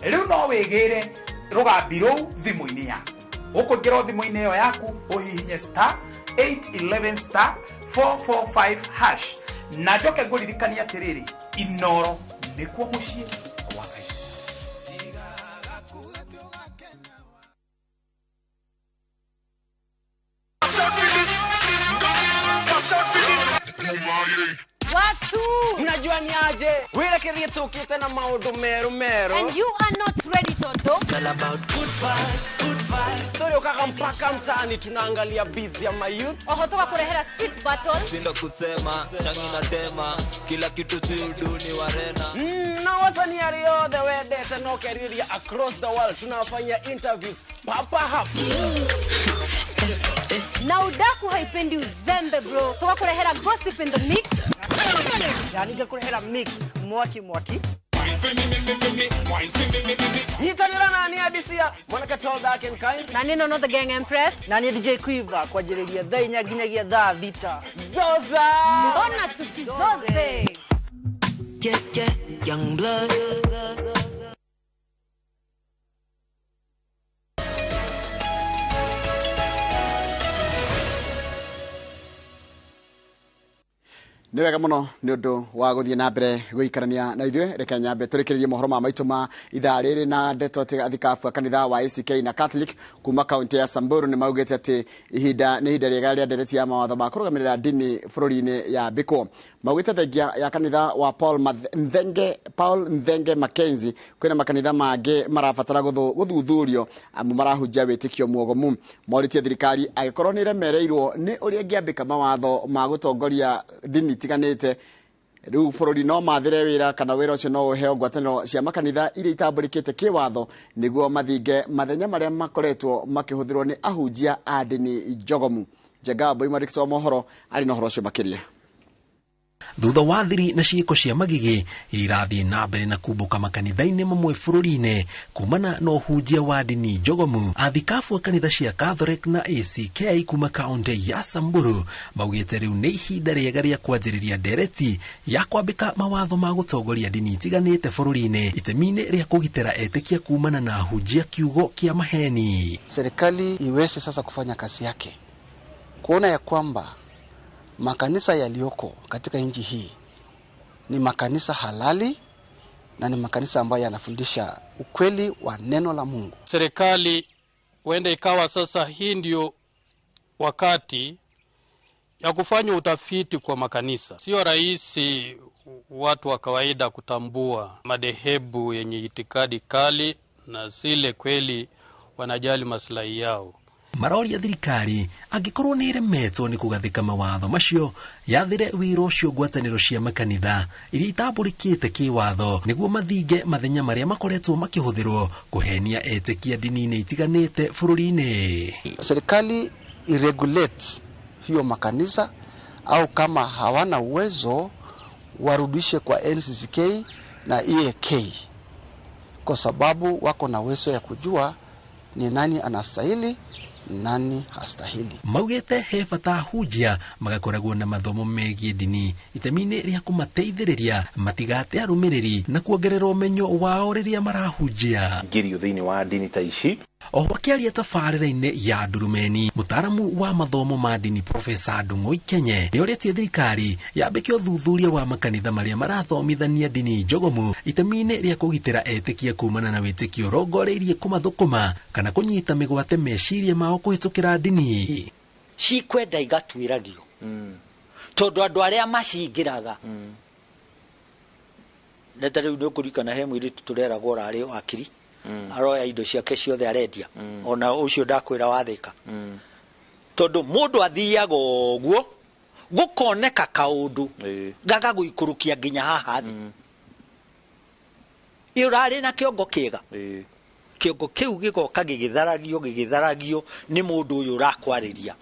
Rĩu no wĩgĩre rũgambi rũu thimũ-inĩ yaku. Ũkũingĩra thimũ-inĩ ĩyo yaku, ũhihinye star 811 star 445 hash. Na njoke ngũririkanie atĩrĩrĩ, Inoro nĩkuo mũciĩ kwa Ngai. Watu mnajua ni aje wirekerie tukite na maundu meru meru and you are not ready Toto. It's all about good vibes, good vibes. Story ukaka mpaka mtaani tunaangalia busy ya mayouth. Oho toka kurehera street battle. Sindo kusema changi na tema kila kitu si uduni warena. Na wasanii ariothe wendete no keriria across the world tunawafanyia interviews papa hapa. Na udaku haipendi uzembe bro. Toka kurehera gossip in the mix. Yani kurehera mix mwaki mwaki. Nyitanira nani adisia mwanake tall dark and kind. Na nino no the gang empress. Na ni DJ Quiver kwa ajili thaa inya nginyagia thaa thita. Zoza. Mbona tusizoze? Yeah yeah young blood. Nĩ wega mũno nĩ ũndũ wa gũthiĩ na mbere gũikarania na ithuĩ. Reke nyambe tũrĩkĩrĩrie mohoro ma maitũ ma ithaa rĩrĩ na ndeto atĩ athikabu a kanitha wa ACK na Catholic kuma kaunti ya Samburu nĩ maugĩte atĩ ihinda nĩ ihinda rĩega rĩa ndereti ya mawatho ma kũrũgamĩrĩra ndini bũrũri-inĩ ya mbĩkwo. Maugĩte thengia ya kanitha wa Paul Nthenge Mackenzie kwĩna makanitha mangĩ marabatara gũthuthurio amu marahunjia wĩtĩkio mwogomu. Morĩtie thirikari angĩkorwo nĩ ĩremereirwo nĩ ũrĩa ĩngĩambĩka mawatho ma gũtongoria ndini tiganĩte rĩu bũrũri no mathire wĩra kana wĩra ũcio no ũheo ngwatanĩro cia makanitha iria itambũrĩkĩte kĩwatho nĩguo mathinge mathenya marĩa makoretwo makĩhũthĩrwo nĩ ahunjia a ndini njogomu. Njenga Mbui mwandĩki wa mohoro arĩ na ũhoro ũcio makĩria. Thutha wa thiri na ciĩko cia magigi iria irathiĩ na mbere na kumbũka makanitha-inĩ mamwe bũrũri-inĩ kumana na ũhunjia wa ndini njogomu, athikabu a kanitha cia Catholic na ACK kuma kaunti ya Samburu maugĩte rĩu nĩ ihinda rĩega rĩa kwanjĩrĩria ndereti ya kwambĩka mawatho ma gũtongoria ndini itiganĩte bũrũri-inĩ itemi-inĩ rĩa kũgitĩra etĩkia kumana na ahunjia kiugo kĩa maheni. Serikali iweze sasa kufanya kazi yake kuona ya kwamba makanisa yaliyoko katika nchi hii ni makanisa halali na ni makanisa ambayo yanafundisha ukweli wa neno la Mungu. Serikali huenda ikawa sasa hii ndio wakati ya kufanya utafiti kwa makanisa. Sio rahisi watu wa kawaida kutambua madhehebu yenye itikadi kali na zile kweli wanajali maslahi yao. Maroria thirikari angĩkorwo nĩ ĩremetwo nĩ kũgathĩka mawatho macio yathire wĩra ũcio ngwatanĩro cia makanitha iria itambũrĩkĩte kĩwatho nĩguo mathinge mathenya marĩa makoretwo makĩhũthĩrwo kũhenia etĩkia ndini-inĩ itiganĩte bũrũri-inĩ. Serikali iregulate hiyo makanisa au kama hawana uwezo warudishe kwa NCCK na EAK kwa sababu wako na uwezo ya kujua ni nani anastahili nani hastahili. Maugĩte he bata ahunjia magakoragwo na mathomo megiĩ ndini itemi-inĩ rĩa kũmateithĩrĩria matigate arũmĩrĩri na kuongerera ũmenyo wao rĩrĩa marahunjia. Ngirio thĩinĩ wa ndini ta ici. Oho akĩaria tabarĩra-inĩ ya Ndurumeni, mũtaaramu wa mathomo ma ndini Profesa Ndung'u Ikenye nĩorĩtie thirikari yambĩke ũthuthuria wa makanitha marĩa marathomithania ndini njogomu itemi-inĩ rĩa kũgitĩra etĩkia kumana na wĩtĩkio ũrongoreirie kũmathũkũma kana kũnyita mĩgwate meciria mao kũhĩtũkĩra ndini. Cikwenda igatuĩragio tondũ andũ arĩa macingĩraga nĩ ta rĩu nĩ ũkũririkana he mũirĩtu tũreragwo ũrarĩ wakiri Aroya indo ciake ciothe arendia ona ũcio ndakwĩra wathĩka tondũ mũndũ athiaga ũguo gũkoneka kaũndũ gagagũikũrũkia nginya haha thĩ. Ĩ ũrarĩ na kĩongo kĩega, kĩongo kĩu gĩgoka gĩgĩtharagio nĩ mũndũ ũyũ ũrakwarĩria,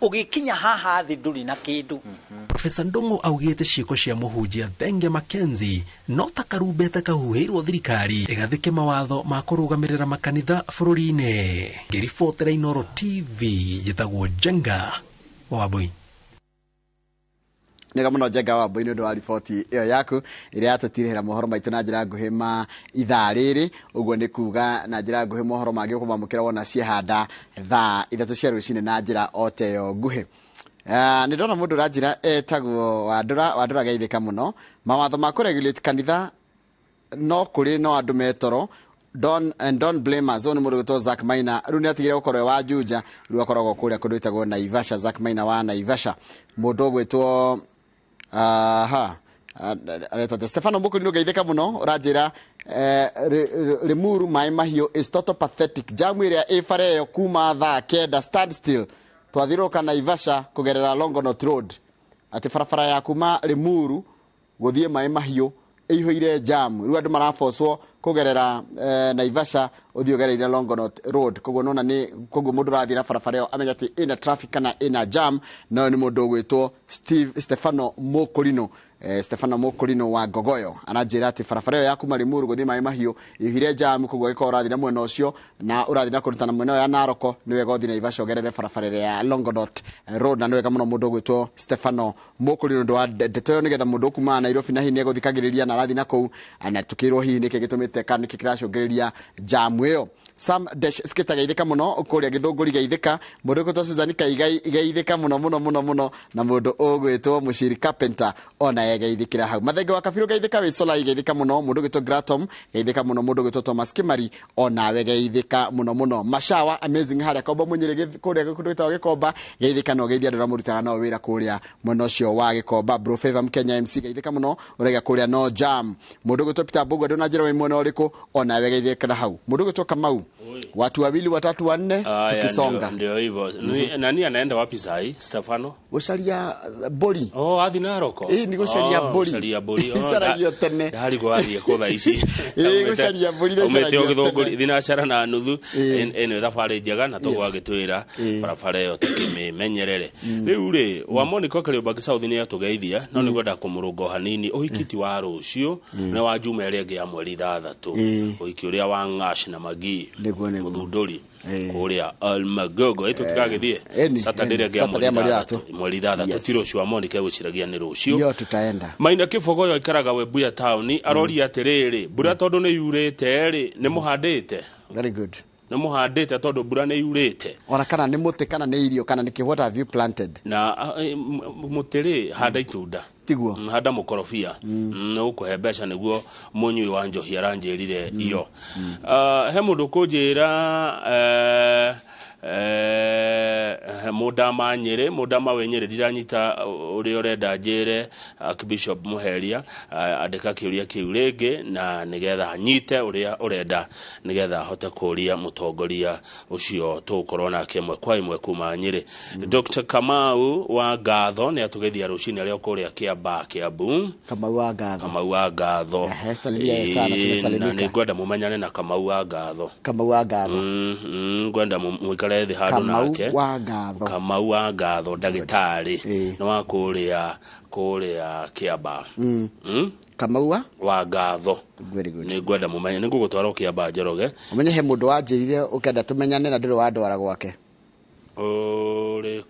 ũgĩkinya haha thĩ ndũrĩ na kĩndũ. Profesa Ndung'u augĩte ciĩko cia mũhunjia Thenge Mackenzie no ta karumbeta kahuhĩirwo thirikari ĩgathĩke mawatho ma kũrũgamĩrĩra makanitha bũrũri-inĩ. Ngĩribotera Inooro TV njĩtagwo Njenga Wambui. Nĩga mũno Njenga Wambui nĩ ũndũ wa riboti ĩyo yaku ĩrĩa yatũtirĩhĩra mohoro maitũ na njĩra nguhĩ ma ithaa rĩrĩ. Ũguo nĩ kuga na njĩra nguhĩ mohoro mangĩ ũkũmamũkĩra wona ciehanda thaa 3 cia rũcinĩ na njĩra o ta ĩyo nguhĩ. Nĩ ndona mũndũ ũranjĩra etagwo Wandũra geithĩka mũno. Mawatho ma kũregulate kanitha no kũrĩ no andũ metoro. Don't blame us. Ũyũ nĩ mũndũ ũgwĩtwo Zack Maina. Rĩu nĩ atigire gũkorwo e wa Juja, rĩu akoragwo kũrĩa kũndũ gwĩtagwo Naivasha. Zack Maina wa Naivasha. Mũndũ ũgwĩtwo aha aretwo Stefano Mũkũri nĩ ũgeithĩka mũno, ũranjĩra Limuru maĩ mahiũ is total pathetic. Jamu ĩrĩa ĩ bara ĩyo kuma thaa 9 stand still twathiũrũrũka Naivasha kũgerera Longonot Road. Atĩ barabara ya kuma Limuru gũthiĩ maĩ mahiũ ĩihũire jam. Rĩu andũ marabocwo kũgerera Naivasha ũthiĩ ũgereire Longonot Road. Koguo nona nĩ koguo mũndũ ũrathiĩ na barabara ĩyo amenya atĩ ĩna traffic kana ĩna jam. No nĩ mũndũ ũgwĩtwo Stefano Mũkũrinũ. Stefano Mũkũrinũ wa Ngogoyo aranjĩra atĩ barabara ĩyo ya kuma Limuru gũthiĩ maĩ mahiũ ĩihũire jam. Koguo angĩkorwo ũrathiĩ na mwena ũcio na ũrathiĩ na kũrutana mwena ũyũ ya Naroko, nĩ wega ũthiĩ Naivasha ũgerere barabara ĩrĩa ya Longonot Road. Na nĩ wega mũno mũndũ ũgwĩtwo Stefano Mũkũrinũ ũndũ wa ndeto ĩyo, nĩgetha mũndũ ũkumaga Nairobi na hihi nĩ egũthikagĩrĩria na arathiĩ na kũu na tũkĩrwo hihi nĩkĩ gĩtũmĩte kana nĩkĩ kĩracũngĩrĩria jam ĩyo. Sam Dash Skita geithĩka mũno kũrĩa Gĩthũngũri geithĩka, mũndũ ũgwĩtwo Susan Kaigai geithĩka mũno mũno mũno mũno, na mũndũ ũgwĩtwo Mũciri Carpenter ona ye geithĩkĩra hau. Mathenge wa Kabirũ geithĩka, wĩ Solai geithĩka mũno, mũndũ ũgwĩtwo Gratom geithĩka mũno, mũndũ ũgwĩtwo Thomas Kimari onawe geithĩka mũno mũno. Mashawa amazing harĩa Kombo Mũnyĩrĩ kũrĩa kũndũ gwĩtagwo Gĩkomba geithĩka, no geithia andũ arĩa mũrutaga nao wĩra kũrĩa mwena ũcio wa Gĩkomba. Bro Favor Mkenya MC geithĩka mũno, ũraiga kũrĩa no jam. Mũndũ ũgwĩtwo Peter Mbũgua ndũna njĩra wĩ mwena ũrĩkũ onawe geithĩkĩra hau. Mũndũ ũgwĩtwo Kamau, watu wawili watatu wanne tukisonga. Ndio hivyo. Nani anaenda wapi sahi? Stefano? Gũcaria mbũri. Oh, athi Naroko. Ĩĩ, nĩ gũcaria mbũri. Gũcaria mbũri. Icaragio tene. Ndari gwathiĩ kũ thaa ici. Ĩĩ, gũcaria mbũri nĩ icaragio tene. Thinacara na nuthu. Ĩno thabarĩ njega na tũgwagĩtwĩra barabara ĩyo tũkĩmĩmenyerere. Rĩu rĩ, wa Monica Kariũmbangi South nĩ atũgeithia, no nĩ ngwenda kũmũrũnga o hanini. Ũhiki ti wa rũciũ, nĩ wa Juma ĩrĩa ĩngĩ ya mweri 6. Ũhiki ũrĩa wa Ng'ash na Magi. Mũthundũri kũrĩa Almagogo. Ĩ tũtigagĩthiĩ Saturday ĩrĩa ĩngĩ ya mweri 6. Ti rũciũ wa Monica egwĩciragia nĩ rũciũ. Iyo tutaenda. Maina Kĩbogoyo aikaraga Webuye town aroria atĩrĩrĩ, mbura tondũ nĩ yurĩte rĩ, nĩ mũhandĩte? Very good. Nĩ mũhandĩte tondũ mbura nĩ yurĩte. Ona kana nĩ mũtĩ kana nĩ irio kana nĩ kĩ, what have you planted? Na mũtĩ rĩ, handa itunda. Tiguo. Handa mũkorobia. Nĩ ũkũhe mbeca nĩguo mũnyui wa njohi aranjĩrire iyo. He mũndũ kũnjĩra mũndama Nyĩrĩ, mũndama wĩ Nyĩrĩ ndiranyita ũrĩa ũrenda njĩre Archbishop Mũheria, andĩka kĩũria kĩu rĩngĩ na nĩgetha nyite ũrĩa ũrenda nĩgetha ahote kũũria mũtongoria ũcio tũgũkorwo nake ĩmwe kwa ĩmwe kuma Nyĩrĩ. Dr. Kamau wa Ngatho nĩ atũgeithia rũcinĩ arĩa kũrĩa Kĩambaa Kĩambu. Kamau wa Ngatho. Kamau wa Ngatho. Salimia sana, tumesalimika. Na nĩngwenda mũmenyane na Kamau wa Ngatho. Kamau wa Ngatho. Ngwenda mũikare thĩ handũ nake. Kamau wa Ngatho. Kamau wa Ngatho ndagĩtarĩ nĩ wa kũrĩa Kĩambaa. Kamau wa Ngatho. Very good. Nĩngwenda mũmenye, nĩngũgũtwara Kĩambaa Njoroge. Ũmenye he mũndũ wanjĩrire ũkenda tũmenyane na ndũrĩ wandwara gwake. Ũrĩkũ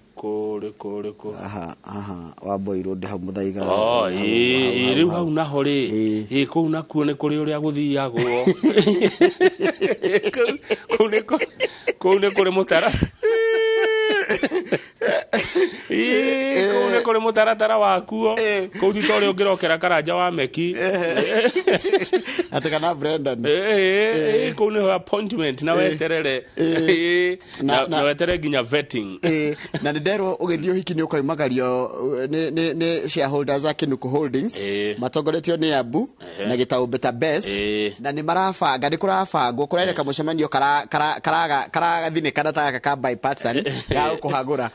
ũrĩkũ? Aha, aha, wamboirwo ndĩ hau mũthaiga. Oh, ĩĩ, rĩu hau naho rĩ, ĩĩ kũu nakuo nĩ kũrĩ ũrĩa gũthiagwo. Kũu nĩ kũrĩ mũtara. Ĩĩ, kũu nĩ kũrĩ mũtaratara wakuo. Kũu ti ta ũrĩa ũngĩrokera Karanja wa Meki. Atĩ kana Brendan. Kũu nĩho appointment na weterere. Na weterere nginya vetting. Na nĩ nderwo ũgĩthiĩ ũhiki nĩ ũkoimagario nĩ shareholders a Kinuku Holdings matongoretio nĩ Abu na gĩtaũ Better Best, na nĩ marabanga, nĩ kũrabangwo, kũrereka mũcemanio karathinĩkana ta gaka ka bipartisan ga gũkũhagũra.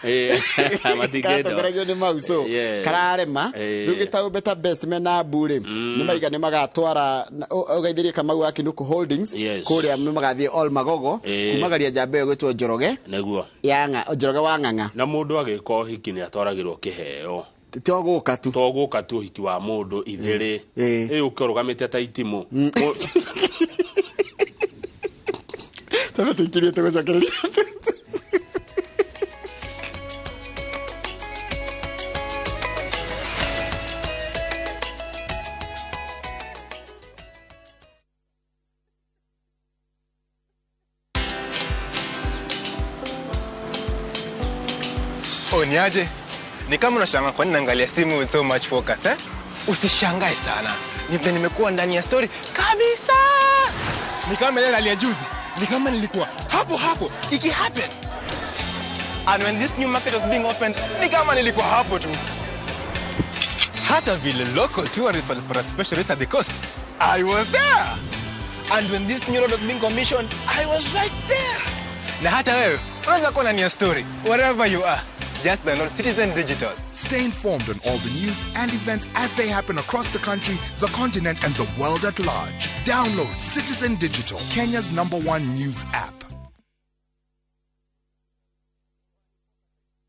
Matingĩenda. Karatongoragio nĩ mau, so kararema. Rĩu gĩtaũ Better Best mena Abu rĩ, nĩ maiga nĩ magatwara ũgeithĩrie Kamau wa Kinuku Holdings kũrĩa, nĩ magathiĩ All Magogo kumagaria njamba ĩyo gwĩtwo Njoroge nĩguo ya ng'a Njoroge wa Ng'ang'a. Na mũndũ agĩka ũhiki nĩ atwaragĩrwo kĩheo. To gũka tu. To gũka tu ũhiki wa mũndũ ithĩrĩ ĩ ũke ũrũgamĩte ta itimũ. Tondũ tũikirie tũgũcokereria. Oh, ni aje? Ni kama unashangaa kwa nini naangalia simu with so much focus, eh? Usishangae sana. Ni vile nimekuwa ndani ya story kabisa. Ni kama ile hali ya juzi. Ni kama nilikuwa hapo hapo iki happen. And when this new market was being opened, ni kama nilikuwa hapo tu. Hata vile local tourists walipata special rate at the coast, I was there. And when this new road was being commissioned, I was right there. Na hata wewe unaweza kuwa ndani ya story wherever you are. Just download Citizen Digital. Stay informed on all the news and events as they happen across the country, the continent, and the world at large. Download Citizen Digital, Kenya's #1 news app.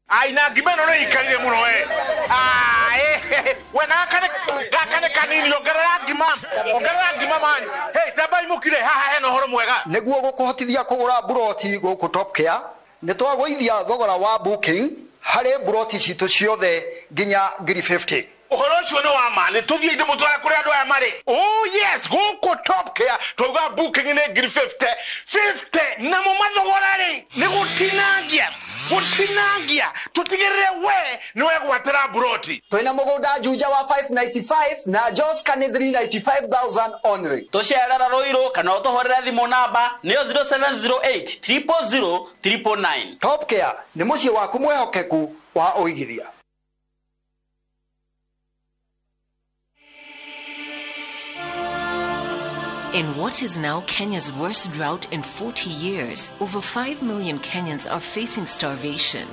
Aina ngima ĩno nĩ ikarire mũno we. We gaka nĩ kanini, ongerera ngima, ongerera ngima man. Hey, tambai mũkire haha, hena ũhoro mwega. Nĩguo gũkũhotithia kũgũra mburoti gũkũ Top Care, nĩ twagũithia thogora wa booking harĩ mburoti citũ ciothe nginya ngiri 50. Ũhoro ũcio nĩ wa ma, nĩ tũthiĩ ndĩmũtware kũrĩa andũ aya marĩ. Oh yes, gũkũ Top Care twauga booking nĩ ngiri 50 50, namo mathogora rĩ nĩ gũtinangia, gũtinangia, tũtigĩrĩre we nĩ wegwatĩra mburoti. Twĩna mũgũnda Juja wa 595 na Joska nĩ 395,000 only. Tũcerera Rũirũ kana ũtũhũrĩre thimũ namba nĩyo 0708 000 999. Top Care nĩ mũciĩ waku mwĩhokeku wa ũigithia. In what is now Kenya's worst drought in 40 years, over 5 million Kenyans are facing starvation.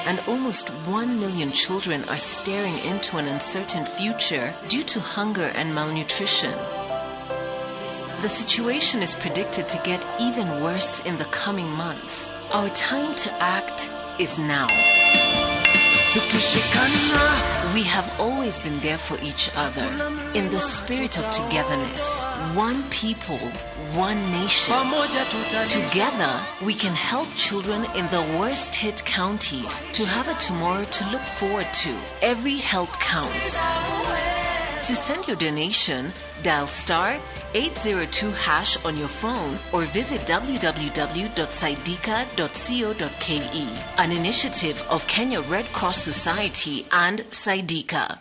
And almost 1 million children are staring into an uncertain future due to hunger and malnutrition. The situation is predicted to get even worse in the coming months. Our time to act is now. We have always been there for each other in the spirit of togetherness. One people, one nation. Together, we can help children in the worst hit counties to have a tomorrow to look forward to. Every help counts. To send your donation, dial star 802 hash on your phone or visit www.saidika.co.ke. An initiative of Kenya Red Cross Society and Saidika.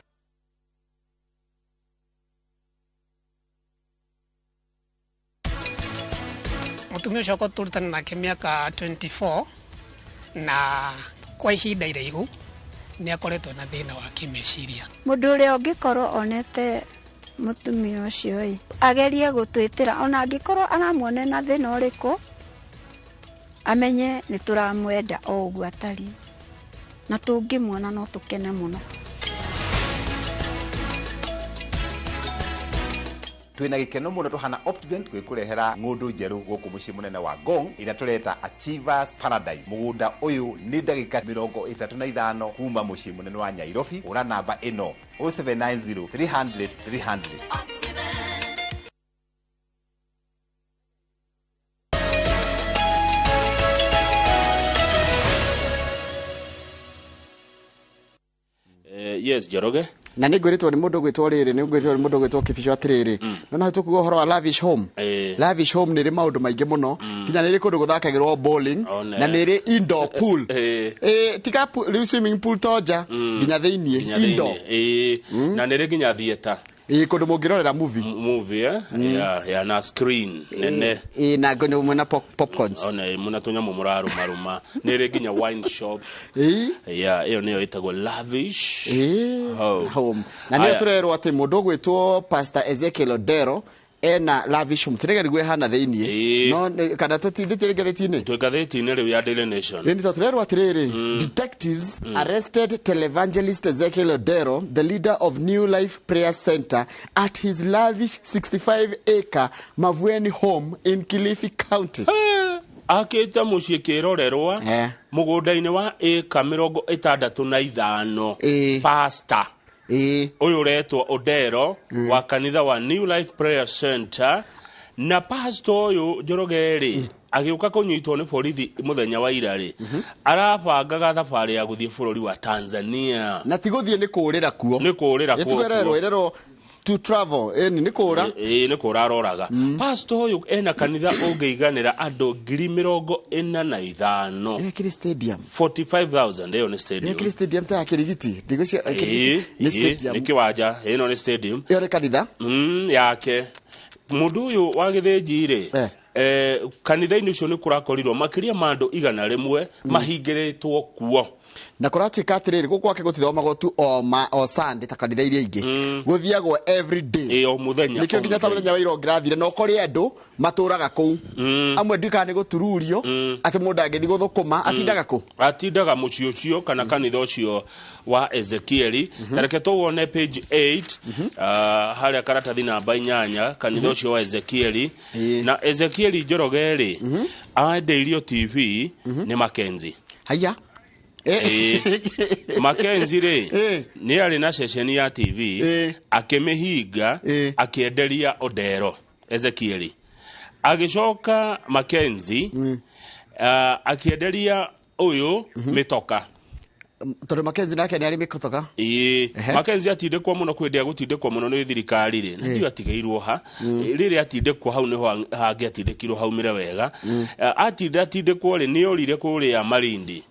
Mũtumia ũcio tũrutana nake mĩaka 24, na kwa ihinda iraihu nĩ akoretwo na thĩna wa kĩmeciria. Mũndũ ũrĩa ũngĩkorwo onete mũtumia ũcio ĩ, agerie gũtwĩtĩra, ona angĩkorwo aramuone na thĩna ũrĩkũ, amenye nĩ tũramwenda o ũguo atariĩ, na tũngĩmuona no tũkene mũno. Twina gikeno muno tuhana Optivent gwikurehera ng'undu njeru guku mucii munene wa Ngong ira tureta Achievers Paradise. Mugunda uyu ni ndagika 35 kuma mucii munene wa Nairobi. Ura namba ino 0790 300 300. Yes, Njoroge. Na nä ngwä rä two nä må ndå gwä two rä rä nä ngwä rä two nä må ndå gwä two kä bico atä rä rä no na tå kuga å horo wa Lavish Home. Lavish Home nä rä maå ndå maingä må no, nginya nä rä kå ndå gå thakagä rwo bowling, na nä rä indoor pool. Tiga rä u swimming pool tonja nginya thä iniä indoor. Na nä rä nginya theater. Ĩĩ, kũndũ mũngĩrorera movie. Movie ya na screen nene. Ĩĩ, na ngone mwena popcorns. Ona muna tũnyamũ mũrarũmarũma, nĩ ĩrĩ nginya wine shop. Ya ĩyo nĩyo ĩtagwo Lavish Home. Home. Na nĩyo tũrerwo atĩ mũndũ ũgwĩtwo Pastor Ezekiel Odero ena Lavish Home. Tũrĩgerigwo ĩhana thĩiniĩ no kana tũtindĩte ngathĩti-inĩ. Twĩ ngathĩti-inĩ rĩu ya Daily Nation. Ĩni tondũ tũrerwo atĩrĩrĩ, detectives arrested televangelist Ezekiel Odero, the leader of New Life Prayer Center, at his lavish 65 acre Mavueni home in Kilifi County. Akĩte mũciĩ kĩrorerwa mũgũnda-inĩ wa ĩka 65, pastor ũyũ ũretwo Odero wa kanitha wa New Life Prayer Center. Na pastor ũyũ Njoroge rĩ, agĩũka kũnyitwo nĩ borithi mũthenya wa ira rĩ, arabangaga thabarĩ ya gũthiĩ bũrũri wa Tanzania. Na ti gũthiĩ, nĩ kũũrĩra kuo. Nĩ kũũrĩra kuo. Ĩtwererwo ĩrerwo to travel, ĩni nĩ kũũra. Ĩĩ, nĩ kũũra aroraga. Pastor ũyũ ena kanitha ũngĩiganĩra andũ 45,000. Ĩkĩrĩ stadium. 45,000, ĩyo nĩ stadium. Ĩkĩrĩ stadium ta ya Kĩrigiti. Ndigũcia Kĩrigiti nĩ stadium. Nĩ kĩwanja, ĩno nĩ stadium. Ĩyo nĩ kanitha. Yake. Mũndũ ũyũ wa gĩthĩnji rĩ, kanitha-inĩ ũcio nĩ kũrakorirwo makĩria ma andũ 100 mahingĩrĩtwo kuo. Na kũratuĩka atĩrĩrĩ, gũkũ gwake gũtithomagwo tu o Sunday ta kanitha iria ingĩ, gũthiagwo every day. Ĩĩ, o mũthenya. Nĩkĩo nginya ta mũthenya wa ira ũngĩrathire na ũkore andũ matũraga kũu. Amwe ndiũĩ kana nĩ gũtururio atĩ mũndũ angĩthiĩ gũthũkũma atindaga kũ? Atindaga mũciĩ ũcio kana kanitha ũcio wa Ezekieli. Tareke tũwone page 8, harĩa karatathi namba 8, kanitha ũcio wa Ezekieli. Na Ezekieli Njoroge rĩ, endeirio TV nĩ Mackenzie. Haya. Mackenzie rĩ, nĩ arĩ na ceceni ya TV, akĩmĩhinga, akĩenderia Odero Ezekieli. Agĩcoka Mackenzie akĩenderia ũyũ mĩtoka. Tondũ Mackenzie nake nĩ arĩ mĩtoka. Ĩĩ, Mackenzie atindĩkwo mũno, kwĩndĩa gũtindĩkwo mũno nĩ thirikari rĩ, na ndiũ atigĩirwo ha rĩrĩa atindĩkwo hau nĩho hangĩatindĩkirwo haumĩre wega. Atinda atindĩkwo rĩ, nĩ orire kũrĩa Malindi,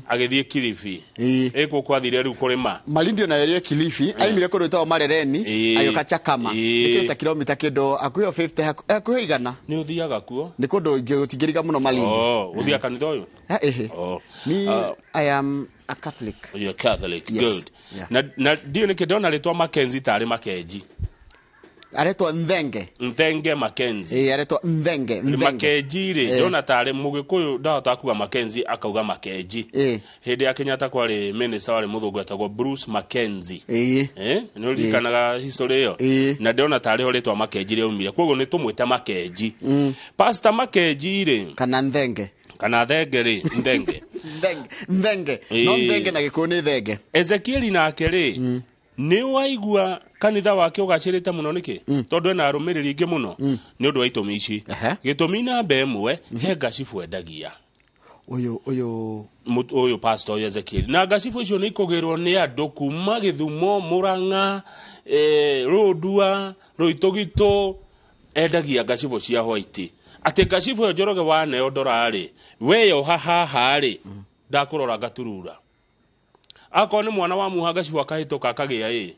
agĩthiĩ Kilifi. Ĩkũ kwathire rĩu kũrĩma. Malindi ona ĩrĩ Kilifi, aimire kũndũ gwĩtagwo Marereni, agĩũka Chakama. Nĩ kĩndũ ta kilomita kĩndũ hakuhĩ 50, hakuhĩ 100. Nĩ ũthiaga kuo? Nĩ kũndũ gũtingĩriga mũno Malindi. Oh, ũthiaga kanitha ũyũ? Ĩhĩ. Oh. Me, I am a Catholic. You're Catholic. Yes. Good. Yeah. Na ndiũ nĩkĩ ndona rĩtwa Mackenzie tarĩ Makenji. Aretwo Nthenge. Nthenge Mackenzie. Ĩĩ, aretwo Nthenge. Nthenge. Makenji rĩ, ndona tarĩ Mũgĩkũyũ ndahota kuga Mackenzie, akauga Makenji. Hĩndĩ ya Kenyatta kwarĩ minister warĩ mũthũngũ etagwo Bruce Mackenzie. Nĩ ũririkanaga history ĩyo? Na ndĩrona tarĩ ho rĩtwa Makenji rĩaumire, koguo nĩ tũmwĩte Makenji. Pastor Makenji rĩ, kana Nthenge. Kana Thenge rĩ, Nthenge. Nthenge. Nthenge. No Nthenge na Gĩkũyũ nĩ Thenge. Ezekieli nake rĩ, nĩ waigua kanitha wake ũgacĩrĩte mũno nĩkĩ? Tondũ ena arũmĩrĩri aingĩ mũno nĩ ũndũ wa itũmi ici. Gĩtũmi namba 1, he ngacibũ endagia. Ũyũ Ũyũ pastor ũyũ Ezekiel. Na ngacibũ icio nĩ ikũgĩrwo nĩ andũ kuma Gĩthumo, Mũrang'a, Rũndua, Rũitũgitũ, endagia ngacibũ cia white. Atĩ ngacibũ ĩyo Njoroge waneo ndora-rĩ, weyoha haha-rĩ, ndakũrora ngaturura. Akorwo nĩ mwana wa muha ngacibũ akahĩtũka akagĩa ĩ.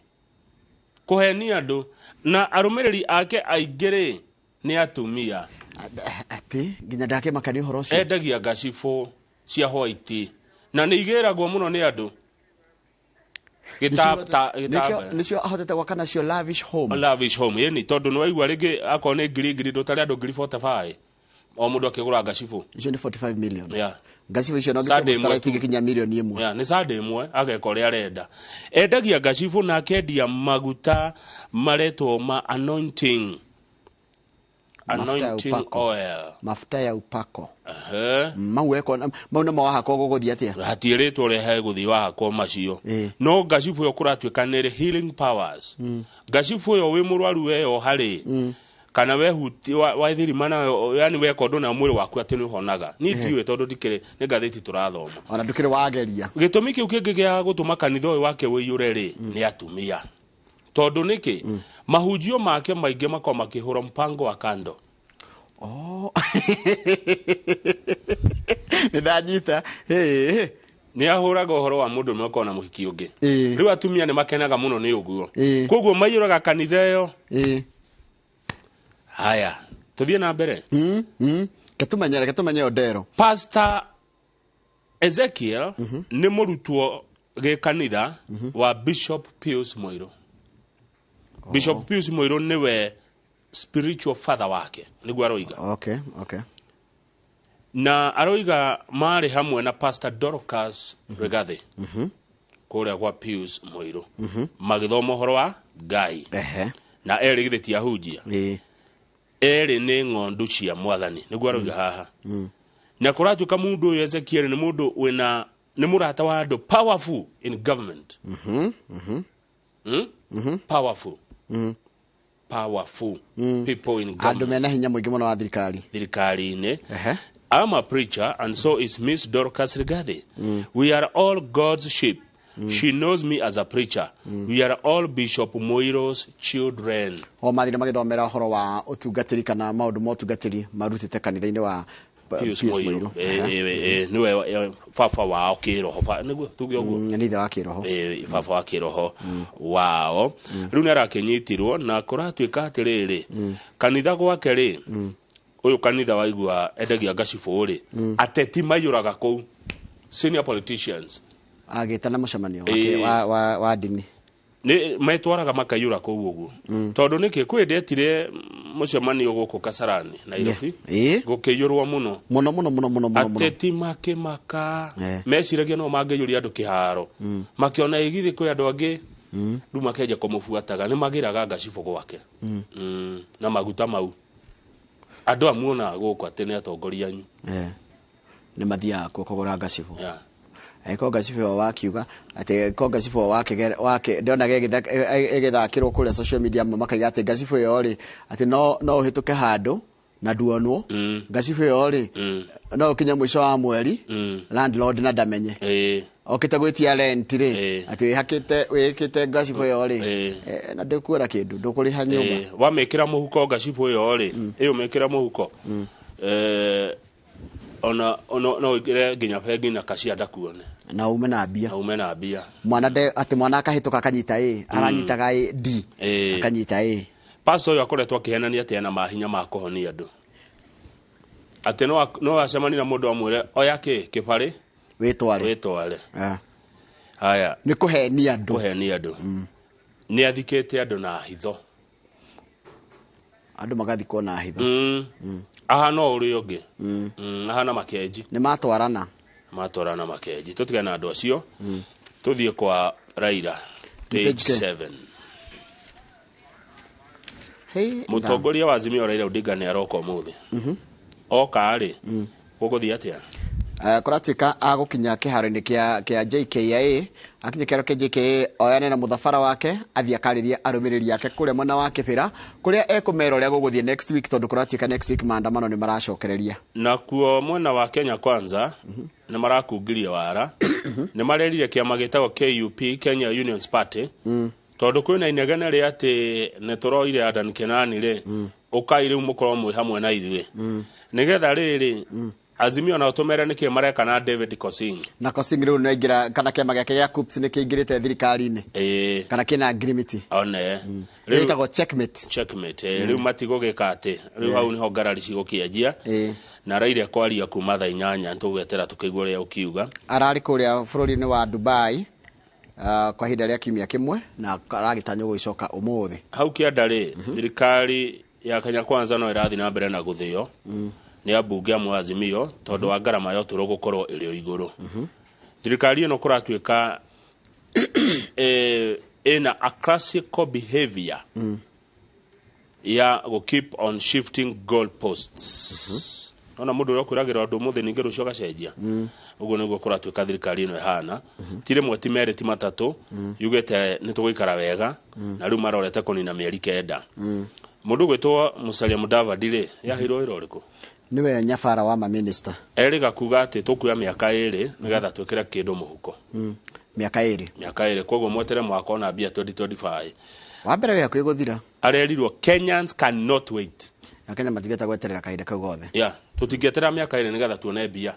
Kũhenia andũ na arũmĩrĩri ake aingĩ rĩ, nĩ atumia. Atĩ nginya ndakĩmaka nĩ ũhoro ũcio. Endagia ngacibũ cia white na nĩ igĩragwo mũno nĩ andũ. Nĩcio ahotete gwaka nacio Lavish Home. Lavish Home, ĩni tondũ nĩ waigua rĩngĩ akorwo nĩ ngiri ngiri ndũtare andũ 45,000 o mũndũ akĩgũra ngacibũ. Icio nĩ 45 million. Yeah. Ngacibũ icio no Sunday ngĩtũmũcitara ĩmwe tu. itingĩkinya milioni 1. Yeah, nĩ Sunday ĩmwe ageka ũrĩa arenda. Endagia ngacibũ na akendia maguta maretwo ma anointing. Mafuta ya Anointing upako. oil. Mafuta ya upako. Ehe. Mau weko mau namo wahakwo gũgũthiĩ atĩa? Hatirĩtwo ũrĩa hegũthiĩ wahakwo macio. No ngacibũ ĩyo kũratuĩka nĩ ĩrĩ healing powers. Ngacibũ ĩyo wĩ mũrwaru weyoha rĩ, kana wehuti wathirima nayo, yani weka ũndũ na mwĩrĩ waku atĩ nĩ ũhonaga. Niĩ ndiũĩ tondũ ndikĩrĩ, nĩ ngathĩti tũrathoma. Ona ndũkĩrĩ wageria. Gĩtũmi kĩu kĩngĩ gĩa gũtũma kanitha ũyũ wake ũiyũre rĩ, nĩ atumia. Tondũ nĩkĩ? Mahunjio make maingĩ makoragwo makĩhũra mpango wa kando. Oh. Nĩ ndanyita. Hĩ. Nĩ ahũraga ũhoro wa mũndũ ũmwe ũkoragwo na mũhiki ũngĩ. Ĩĩ. Rĩu atumia nĩ makenaga mũno nĩ ũguo. Ĩĩ. Koguo maiyũraga kanitha ĩyo. Ĩĩ. Haya, tũthiĩ na mbere. Reke reke tũmenye Odero. Pastor Ezekiel nĩ mũrutwo gĩkanitha wa Bishop Pius Muiru. Bishop Pius Muiru nĩwe spiritual father wake, nĩguo aroiga. Okay. Na aroiga marĩ hamwe na Pastor Dorcas Rigathi kũrĩa gwa Pius Muiru magĩthoma ũhoro wa Ngai. Na erĩ githĩ ti ahunjia? Ĩĩ. Erĩ nĩ ng'ondu cia Mwathani, nĩguo aroiga haha. Na kũratuĩka mũndũ ũyũ Ezekiel nĩ mũndũ wĩna nĩ mũrata wa andũ powerful in government. Powerful. Powerful people in Andũ government. Mena hinya mũingĩ mũno wa thirikari. Thirikari-inĩ. I'm a preacher and so is Miss Dorcas Rigathi. We are all God's sheep. She knows me as a preacher. We are all Bishop Muiru's children. O mathire magĩthomera ũhoro wa ũtungatĩri kana maũndũ ma ũtungatĩri marutĩte kanitha-inĩ wa Pius Muiru. Niwe baba wao kĩroho. Nĩguo tuge ũguo. Nĩ ithe wa kĩroho. Baba wa kĩroho wao. Rĩu nĩ arakĩnyitirwo na kũratuĩka atĩrĩrĩ, kanitha gwake rĩ, ũyũ kanitha waigua endagia ngacibũ rĩ, ateti maiyũraga kũu, senior politicians. Agĩtana mũcemanio wake wa ndini. Nĩ metwaraga makaiyũra kũu ũguo, tondũ nĩkĩ kwĩ ndetire mũcemanio gũkũ Kasarani, Nairobi, gũkĩiyũrwo mũno. Mũno mũno mũno mũno mũno mũno. Ateti makĩmaka, meciragia no mangĩiyũria andũ kĩharo, makĩona ĩgithĩ kwĩ andũ angĩ rĩu makenja kũmũbuataga, nĩ magĩraga ngacibũ gwake. Na maguta mau andũ amuonaga gũkũ atĩ nĩ atongoria anyu. Nĩ mathiaga kuo kũgũra ngacibũ. Angĩkorwo ngacibũ ĩyo wakiuga atĩ ko ngacibũ ĩyo wake ndonaga ĩgĩthakĩrwo kũrĩa social media, amwe makaiga atĩ ngacibũ ĩyo rĩ, atĩ no ũhĩtũke handũ na nduonwo. Ngacibũ ĩyo rĩ, no ũkinye mũico wa mweri landlord na ndamenye okĩte gwĩtia rent rĩ, atĩ wĩhakĩte wĩkĩte ngacibũ ĩyo rĩ, na ndũkuona kĩndũ, ndũkũrĩha nyũmba. Wamĩkĩra mũhuko ngacibũ ĩyo rĩ, ĩyo mĩkĩra mũhuko, ona no ũingĩre nginya bengi na kacia ndakuone. Na ume na mbia. Na ume na mbia. Mwana nde atĩ mwana akahĩtũka akanyita ĩ aranyitaga ĩ D akanyita ĩ. Pastor ũyũ akoretwo akĩhenania atĩ ena mahinya ma kũhonia andũ, atĩ no acemanie na mũndũ amwĩre oya kĩ kĩbarĩ wĩtware. Wĩtware. Haya. Nĩ kũhenia andũ. Kũhenia andũ. Nĩ athikĩte andũ na hitho. Andũ magathikwo na hitho. Ahana o ũrĩa ũngĩ. Ahana makenji. Nĩ matwarana. Matwarana makenji. Tũtigane na andũ acio, tũthiĩ kwa Raila, page Page ke? 7. Hey, Mũtongoria wa Azimio Raila Odinga nĩ aroka ũmũthĩ. Oka rĩ, gũgũthiĩ atĩa? Kũratuĩka agũkinya kĩharo-inĩ kĩa JKIA. Akinya kĩharo kĩa JKIA, oyane na mũthabara wake, athiĩ akarĩrie arũmĩrĩri ake kũrĩa mwena wa Kĩbĩra, kũrĩa ekũmera ũrĩa gũgũthiĩ next week, tondũ kũratuĩka next week maandamano nĩ maracokereria. Nakuo mwena wa Kenya Kwanza nĩ marakungirie wara, nĩ marerire kĩama gĩtagwo KUP, Kenya Unions Party, tondũ kwĩna inegene rĩa atĩ nĩ tũroire Adan Kenani rĩ, ũkai rĩu mũkorwo mwĩ hamwe na ithuĩ, nĩgetha rĩrĩ Azimio nao tũmere nĩkĩ mareka na David Kosing. Na Kosing rĩu nĩaingĩra, kana kĩama gĩake gĩa KUPS nĩ kĩingĩrĩte thirikari-inĩ kana kĩna ngirimiti. One. Rĩu ĩtagwo checkmate. Checkmate. Rĩu matigũgĩka atĩ rĩu hau nĩho ngarari cigũkĩanjia, na Raila kwaria kuma thaa 8, tũgwetera tũkĩigua ũrĩa ũkiuga. Ararĩ kũrĩa bũrũri-inĩ wa Dubai kwa ihinda rĩa kiumia kĩmwe, na aragĩtanywo gũgĩcoka ũmũthĩ. Hau kĩanda rĩ, thirikari ya Kenya Kwanza no ĩrathiĩ na mbere na gũthĩo nĩ ambunge amwe a Azimio tondũ wa ngarama ya ũtũũro gũkorwo ĩrĩ o igũrũ. Thirikari ĩno kũratuĩka ĩna a classical behavior ya go keep on shifting goalposts. Ona mũndũ ũrĩa ũkwĩragĩra ũndũ ũmũthĩ, ningĩ rũciũ agacenjia. Ũguo nĩguo kũratuĩka thirikari ĩno ĩhana. Ti rĩmwe, ti merĩ, ti matatũ, yugĩte nĩ tũgũikara wega, na rĩu marorete kũnina mĩeri 9. Mũndũ ũgwĩtwo Musalia Mudavadi rĩ, yaheirwo wĩra ũrĩkũ? Nĩwe nyabara wa maminista. Erĩga kuga atĩ tũkuoya mĩaka 2 nĩgetha twĩkĩre kĩndũ mũhuko. Mĩaka 2. Mĩaka 2, koguo mwetere mwaka ona mbia 2025. Wa mbere wĩ hakuhĩ gũthira. Arerirwo Kenyans cannot wait. Na Kenya matigĩte gweterera kahinda kau gothe. Yeah, tũtingĩeterera mĩaka 2 nĩgetha tuone mbia.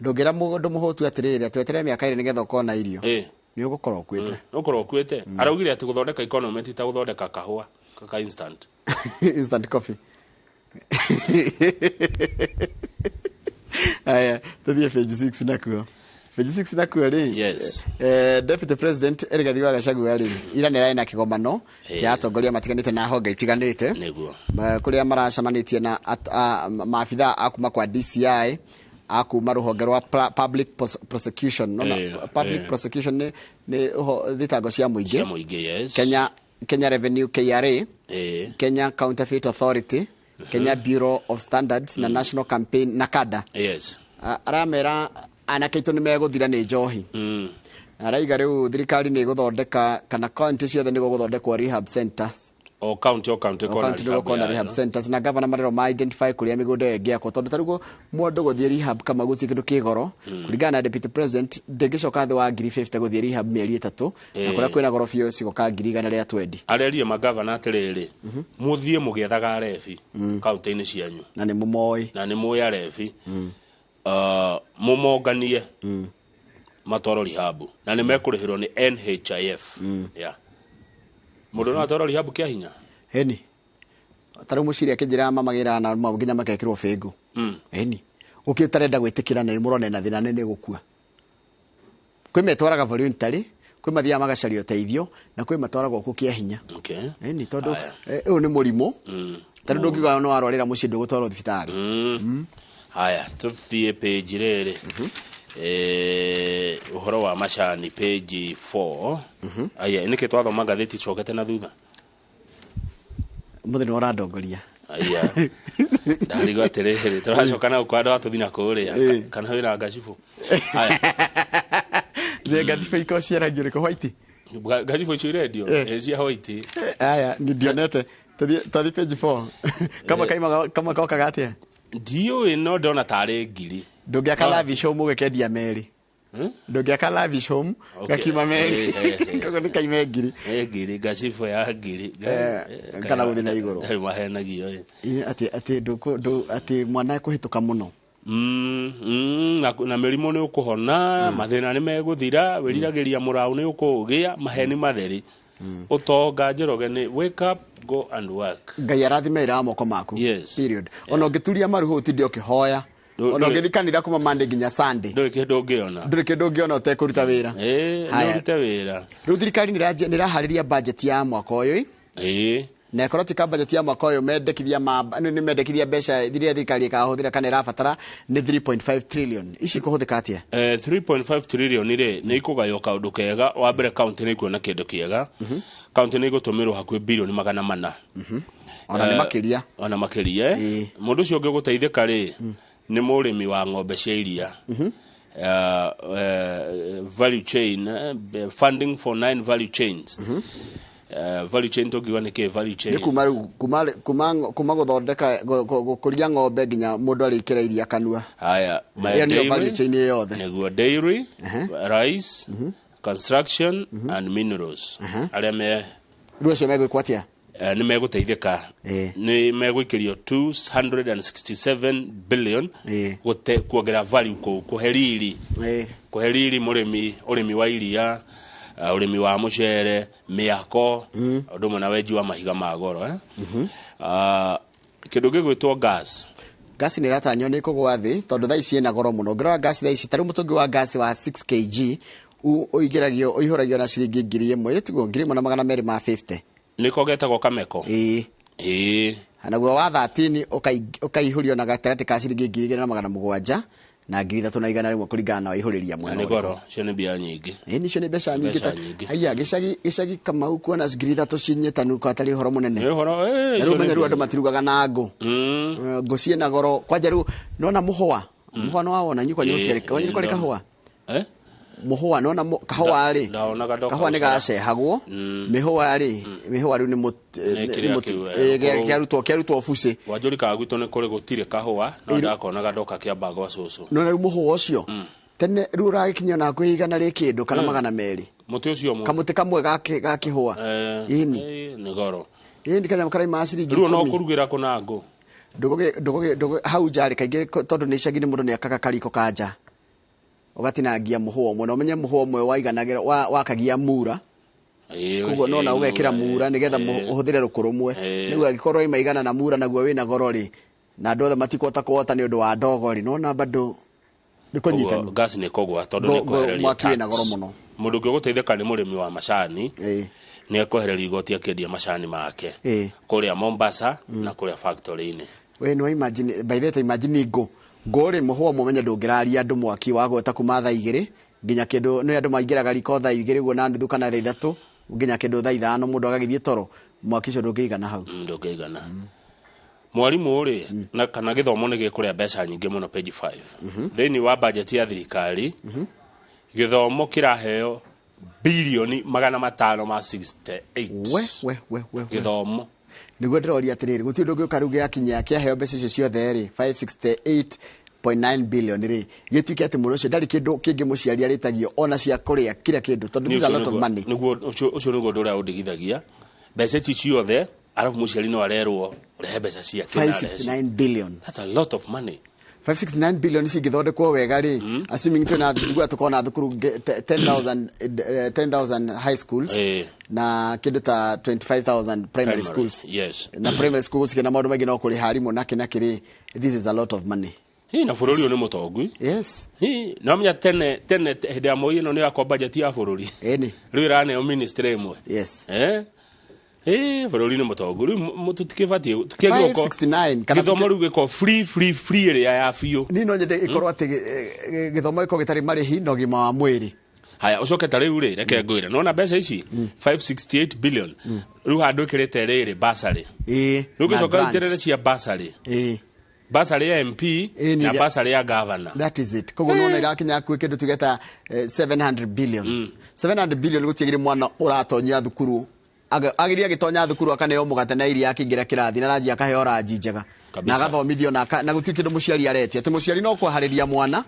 Ndũngĩra mũndũ mũhũtu atĩrĩrĩ atweterere mĩaka ĩrĩ nĩgetha ũkona irio. Nĩ ũgũkorwo ũkuĩte. Ũkorwo ũkuĩte. Araugire atĩ gũthondeka economy ti ta gũthondeka kahũa ka instant. Instant coffee. Aya, tũthiĩ page 6 nakuo. Page 6 nakuo rĩ. Yes. Deputy President Rigathi wa Gachagua rĩ, ira nĩ ararĩ na kĩgomano kĩa atongoria matiganĩte na honge itiganĩte. Nĩguo. Kũrĩa maracemanĩtie na maabithaa a kuma kwa DCI, a kuma rũhonge rwa Public Prosecution. Nona, Public Prosecution nĩ thitango cia mũingĩ. Cia mũingĩ, yes. Kenya Revenue KRA, Kenya Counterfeit Authority, Kenya Bureau of Standards na National Campaign na kada. Yes. Aramera anake aitũ nĩ megũthira nĩ njohi. Araiga rĩu thirikari nĩ ĩgũthondeka kana county ciothe nĩ gũgũthondekwo rehab centers. O county, o county O county nĩ gũkorwo na rehab centers na governor marerwo ma identify kũrĩa mĩgũnda ĩyo ĩngĩakwo tondũ ta rĩu mũndũ gũthiĩ rehab kama gũthiĩ kĩndũ kĩ goro kũringana na deputy president ndĩngĩcoka thĩ wa ngiri 50 gũthiĩ rehab mĩeri 3 na kũrĩa kwĩna goro biũ cigoka ngiri 120. Arerire magavana atĩrĩrĩ, mũthiĩ mũgĩethaga arebi kaunti-inĩ cianyu na nĩ mũmoĩ, na nĩ mũĩ arebi, mũmonganie matwarwo rehab na nĩ mekũrĩhĩrwo nĩ NHIF. Yeah. Mũndũ no atwarwo rehab kĩa hinya? Eni. Ta rĩu mũciri akĩnjĩra mamagĩra na nginya makekĩrwo bĩngũ. Eni. Gũkĩ ũtarenda gwĩtĩkĩra na mũrone na thĩna nĩ gũkua. Kwĩ metwaraga voluntary, kwĩ mathiaga magacaria ũteithio na kwĩ matwaragwo kũ kĩa hinya. Okay. Eni tondũ ũyũ nĩ mũrimũ. Ta rĩu ndũngiuga no warwarĩra mũciĩ ndũgũtwarwo thibitarĩ. Haya, tũthiĩ page rĩrĩ. Ũhoro wa macani page 4. Aya, nĩkĩ twathoma ngathĩti icokete na thutha? Mũthĩ nĩ ũrandongoria. Aya. Ndarigwo atĩrĩrĩ, tũracoka na gũkũ andũ atũthi na kũrĩa kana wĩna ngacibũ. Haya. Nĩ ngacibũ ikoragwo cia rangi ũrĩkũ? White? Ngacibũ icio irendio cia white. Aya, ndionete. Tũthiĩ page 4. Kama kaimaga kama kokaga atĩa? Ndiũĩ no ndona tarĩ ngiri. Ndũngĩaka lavish home ũgĩkendia meri. Ndũngĩaka lavish home gakiuma meri. Koguo nĩ kaime ngiri. Ngiri, ngacibũ ya ngiri. Kana gũthiĩ na igũrũ. Ndarĩ mahenagio ĩ. Atĩ mwana ekũhĩtũka mũno. Na mĩrimũ nĩ ũkũhona, mathĩna nĩ megũthira, wĩriragĩria mũraũ nĩ ũkũũgĩa, maheni matheri. Ũtonga Njoroge nĩ wake up, go and work. Ngai arathime wĩra wa moko maku. Yes. Period. Ona ũngĩturia maru hau ũtinde ũkĩhoya. Ona ũngĩthiĩ kanitha kuma Monday nginya Sunday. Ndũrĩ kĩndũ ũngĩona. Ndũrĩ kĩndũ ũngĩona ũtekũruta wĩra. Nĩ ũrute wĩra. Rĩu thirikari nĩ ĩraharĩria budget ya mwaka ũyũ. Na ĩkorwo ti ka budget ya mwaka ũyũ mendekithia ma nĩ mendekithia mbeca iria thirikari ĩkahũthĩra kana ĩrabatara nĩ 3.5 trillion. Ici ikũhũthĩka atĩa? 3.5 trillion rĩ nĩ ikũgaywo kaũndũ kega. Wa mbere county nĩ ikuona kĩndũ kĩega. County nĩ igũtũmĩrwo hakuhĩ bilioni 400. Ona nĩ makĩria. Ona makĩria. Mũndũ ũcio ũngĩ gũteithĩka rĩ nĩ mũrĩmi wa ng'ombe cia iria. Value chain, funding for 9 value chains. Value chain tũngiuga nĩ kĩ value chain? Nĩ kuma rĩu, kuma gũthondeka, gũkũria ng'ombe nginya mũndũ arĩkĩra iria kanua. Haya, Ĩyo nĩyo value chain ĩyo yothe. Nĩguo dairy, rice, construction and minerals. Arĩa me Rĩu acio megwĩkwo atĩa? Nĩ megũteithĩka. Nĩ megũikĩrio 267 billion kuongerera value kũu, kũhe riri. Kũhe riri mũrĩmi, ũrĩmi wa iria, ũrĩmi wa mũcere, mĩako, ũndũ ũmwe na wenji wa mahiga ma goro, Kĩndũ gĩgwĩtwo gas. Gas nĩ ĩratanywo nĩ ĩkũgũa thĩ tondũ thaa ici ĩna goro mũno. Ũngĩrora gas thaa ici, ta rĩu mũtũngi wa gas wa 6 kg ũingĩragio, ũihũragio na ciringi ngiri ĩmwe, ĩtiguo 1250. Nĩko getagwo kameko? Naguo wa 13 ũkaihũrio na gatagatĩ ka ciringi 2700 na 3100 kũringana na waihũrĩria mwena Na nĩ goro, icio nĩ mbia nyingĩ. Ĩĩ, icio nĩ mbeca nyingĩ ta Mbeca nyingĩ. Aya, gĩcagi Kamau kuona ngiri ithatũ cinyitanu kwa hatarĩ ũhoro mũnene. Nĩ ũhoro, Na rĩu icio nĩ menya rĩu mbia andũ matirugaga na ngũ. Ngũ ciĩna goro. Kwanja rĩu nona mũhũa. Mũhũa nĩ wawona, inyuĩ kwanyu gũtiarĩ, kwanyu nĩ kwarĩ kahũa? Mũhũa, nona kahũa rĩ, Ndaonaga ndoka kahũa nĩ gũcera. gacehagwo. Mĩhũa rĩ, mĩhũa rĩu nĩ Nĩ nĩ kĩrĩa mũti, kĩu, kĩarutwo bucĩ. Wanjũri kaga gwitũ nĩ kũrĩ gũtirĩ kahũa, no ndakonaga ndoka kĩamba gwa cũcũ. Nona rĩu mũhũa ũcio, tene rĩu ũragĩkinya na hakuhĩ igana rĩ kĩndũ kana magana merĩ. Mũtĩ ũcio ũmwe. Kamũtĩ kamwe ga kĩhũa. Ĩni. Nĩ goro. Ĩni kanyamũ karaima ciringi Rĩu no ikũmi. kũrugĩra kũ na ngũ? Ndũgũgĩ, hau nja rĩ, kaingĩ tondũ nĩ icagi-inĩ mũndũ nĩ akaga kariko ka nja. Ũgatinangia mũhũa ũmwe na ũmenye mũhũa ũmwe waiganagĩra wakagia mura. Koguo nona ũgekĩra mura nĩgetha ũhũthĩre rũkũ rũmwe. Nĩguo angĩkorwo ĩ maigana na mura naguo wĩna goro rĩ, na andũ othe matikũhota kũwota nĩ ũndũ wa ndogo rĩ, nona bado nĩ kũnyitanu. Gas nĩ kũgwa tondũ nĩ kwehererio Mwaki wĩna tax. goro mũno. Mũndũ ũngĩ ũgũteithĩka nĩ mũrĩmi wa macani, nĩ ekwehererio igoti akĩendia macani make kũrĩa Mombasa na kũrĩa factory-inĩ. We no imagine, by the time imagine ngũ ngũ rĩ, mũhũa ũmwe menye ndũngĩraria andũ mwaki wa gweta kuma thaa 2 nginya kĩndũ, nĩ andũ maingĩraga riko thaa 2 ũguo na nuthu kana thaa 3 nginya kĩndũ thaa 5 mũndũ agagĩthiĩ toro, mwaki ũcio ndũngĩigana hau. Ndũngĩigana. Mwarimũ rĩ, na kana gĩthomo nĩ gĩkũrĩa mbeca nyingĩ mũno, page 5 thĩinĩ wa budget ya thirikari. Gĩthomo kĩraheo bilioni 568. We we we we we. Gĩthomo. Nĩguo ndĩroria atĩrĩrĩ, gũtirĩ ũndũ ũngĩũka rĩu gĩakinya kĩaheo mbeca icio ciothe rĩ, 568.9 billion rĩ, gĩtuĩke atĩ mũndũ ũcio ndarĩ kĩndũ kĩngĩ mũciari arĩtagio ona cia kũrĩa kila kĩndũ, tondũ this is a lot of money. Nĩguo ũcio nĩguo ũndũ ũrĩa ũndigithagia, mbeca ici ciothe arabu mũciari no arerwo rehe mbeca ciake na arehe. 569 billion. That's a lot of money. 569 billion cingĩthondekwo wega rĩ, assuming twĩna thukuru, tũkorwo na thukuru 10,000, 10,000 high schools na kĩndũ ta 25,000 primary schools, na primary schools cikĩna maũndũ maingĩ no kũrĩha arimũ nakĩ nakĩ rĩ, this is a lot of money. Hii na bũrũri ũyũ nĩ mũtongu. Hii no menya tene tene hĩndĩ ya Moi ĩno nĩ yakwa budget ya bũrũri. Ĩni. Rĩu ĩraneo ministry ĩmwe. Bũrũri nĩ mũtongu rĩu, tũtikĩbatiĩ tũkĩagĩrĩirwo 569 kana gĩthomo rĩu gĩkorwo free free free ĩrĩa ya biũ. Niĩ no nyende ĩkorwo atĩ gĩthomo gĩkorwo gĩtarĩ marĩhi na ũgima wa mwĩrĩ. Haya, ũcoke ta rĩu rĩ, reke ngwĩre, nona mbeca ici 568 billion rĩu handũ ĩkĩrĩte rĩrĩ bursary, rĩu na ngĩcoka grants. rĩu cia bursary, bursary ya MP nĩ na bursary ya governor. That is it. Koguo nona irakinya hakuhĩ kĩndũ tuge ta 700 billion. 700 billion gũtiagĩrĩ mwana ũratonya thukuru agiria agĩtonya thukuru akaneo mũgate na iria akĩingĩra kĩrathi na ranji akaheo ranji njega na agathomithio na gũtirĩ kĩndũ mũciari aretia, atĩ mũciari no kweharĩria mwana,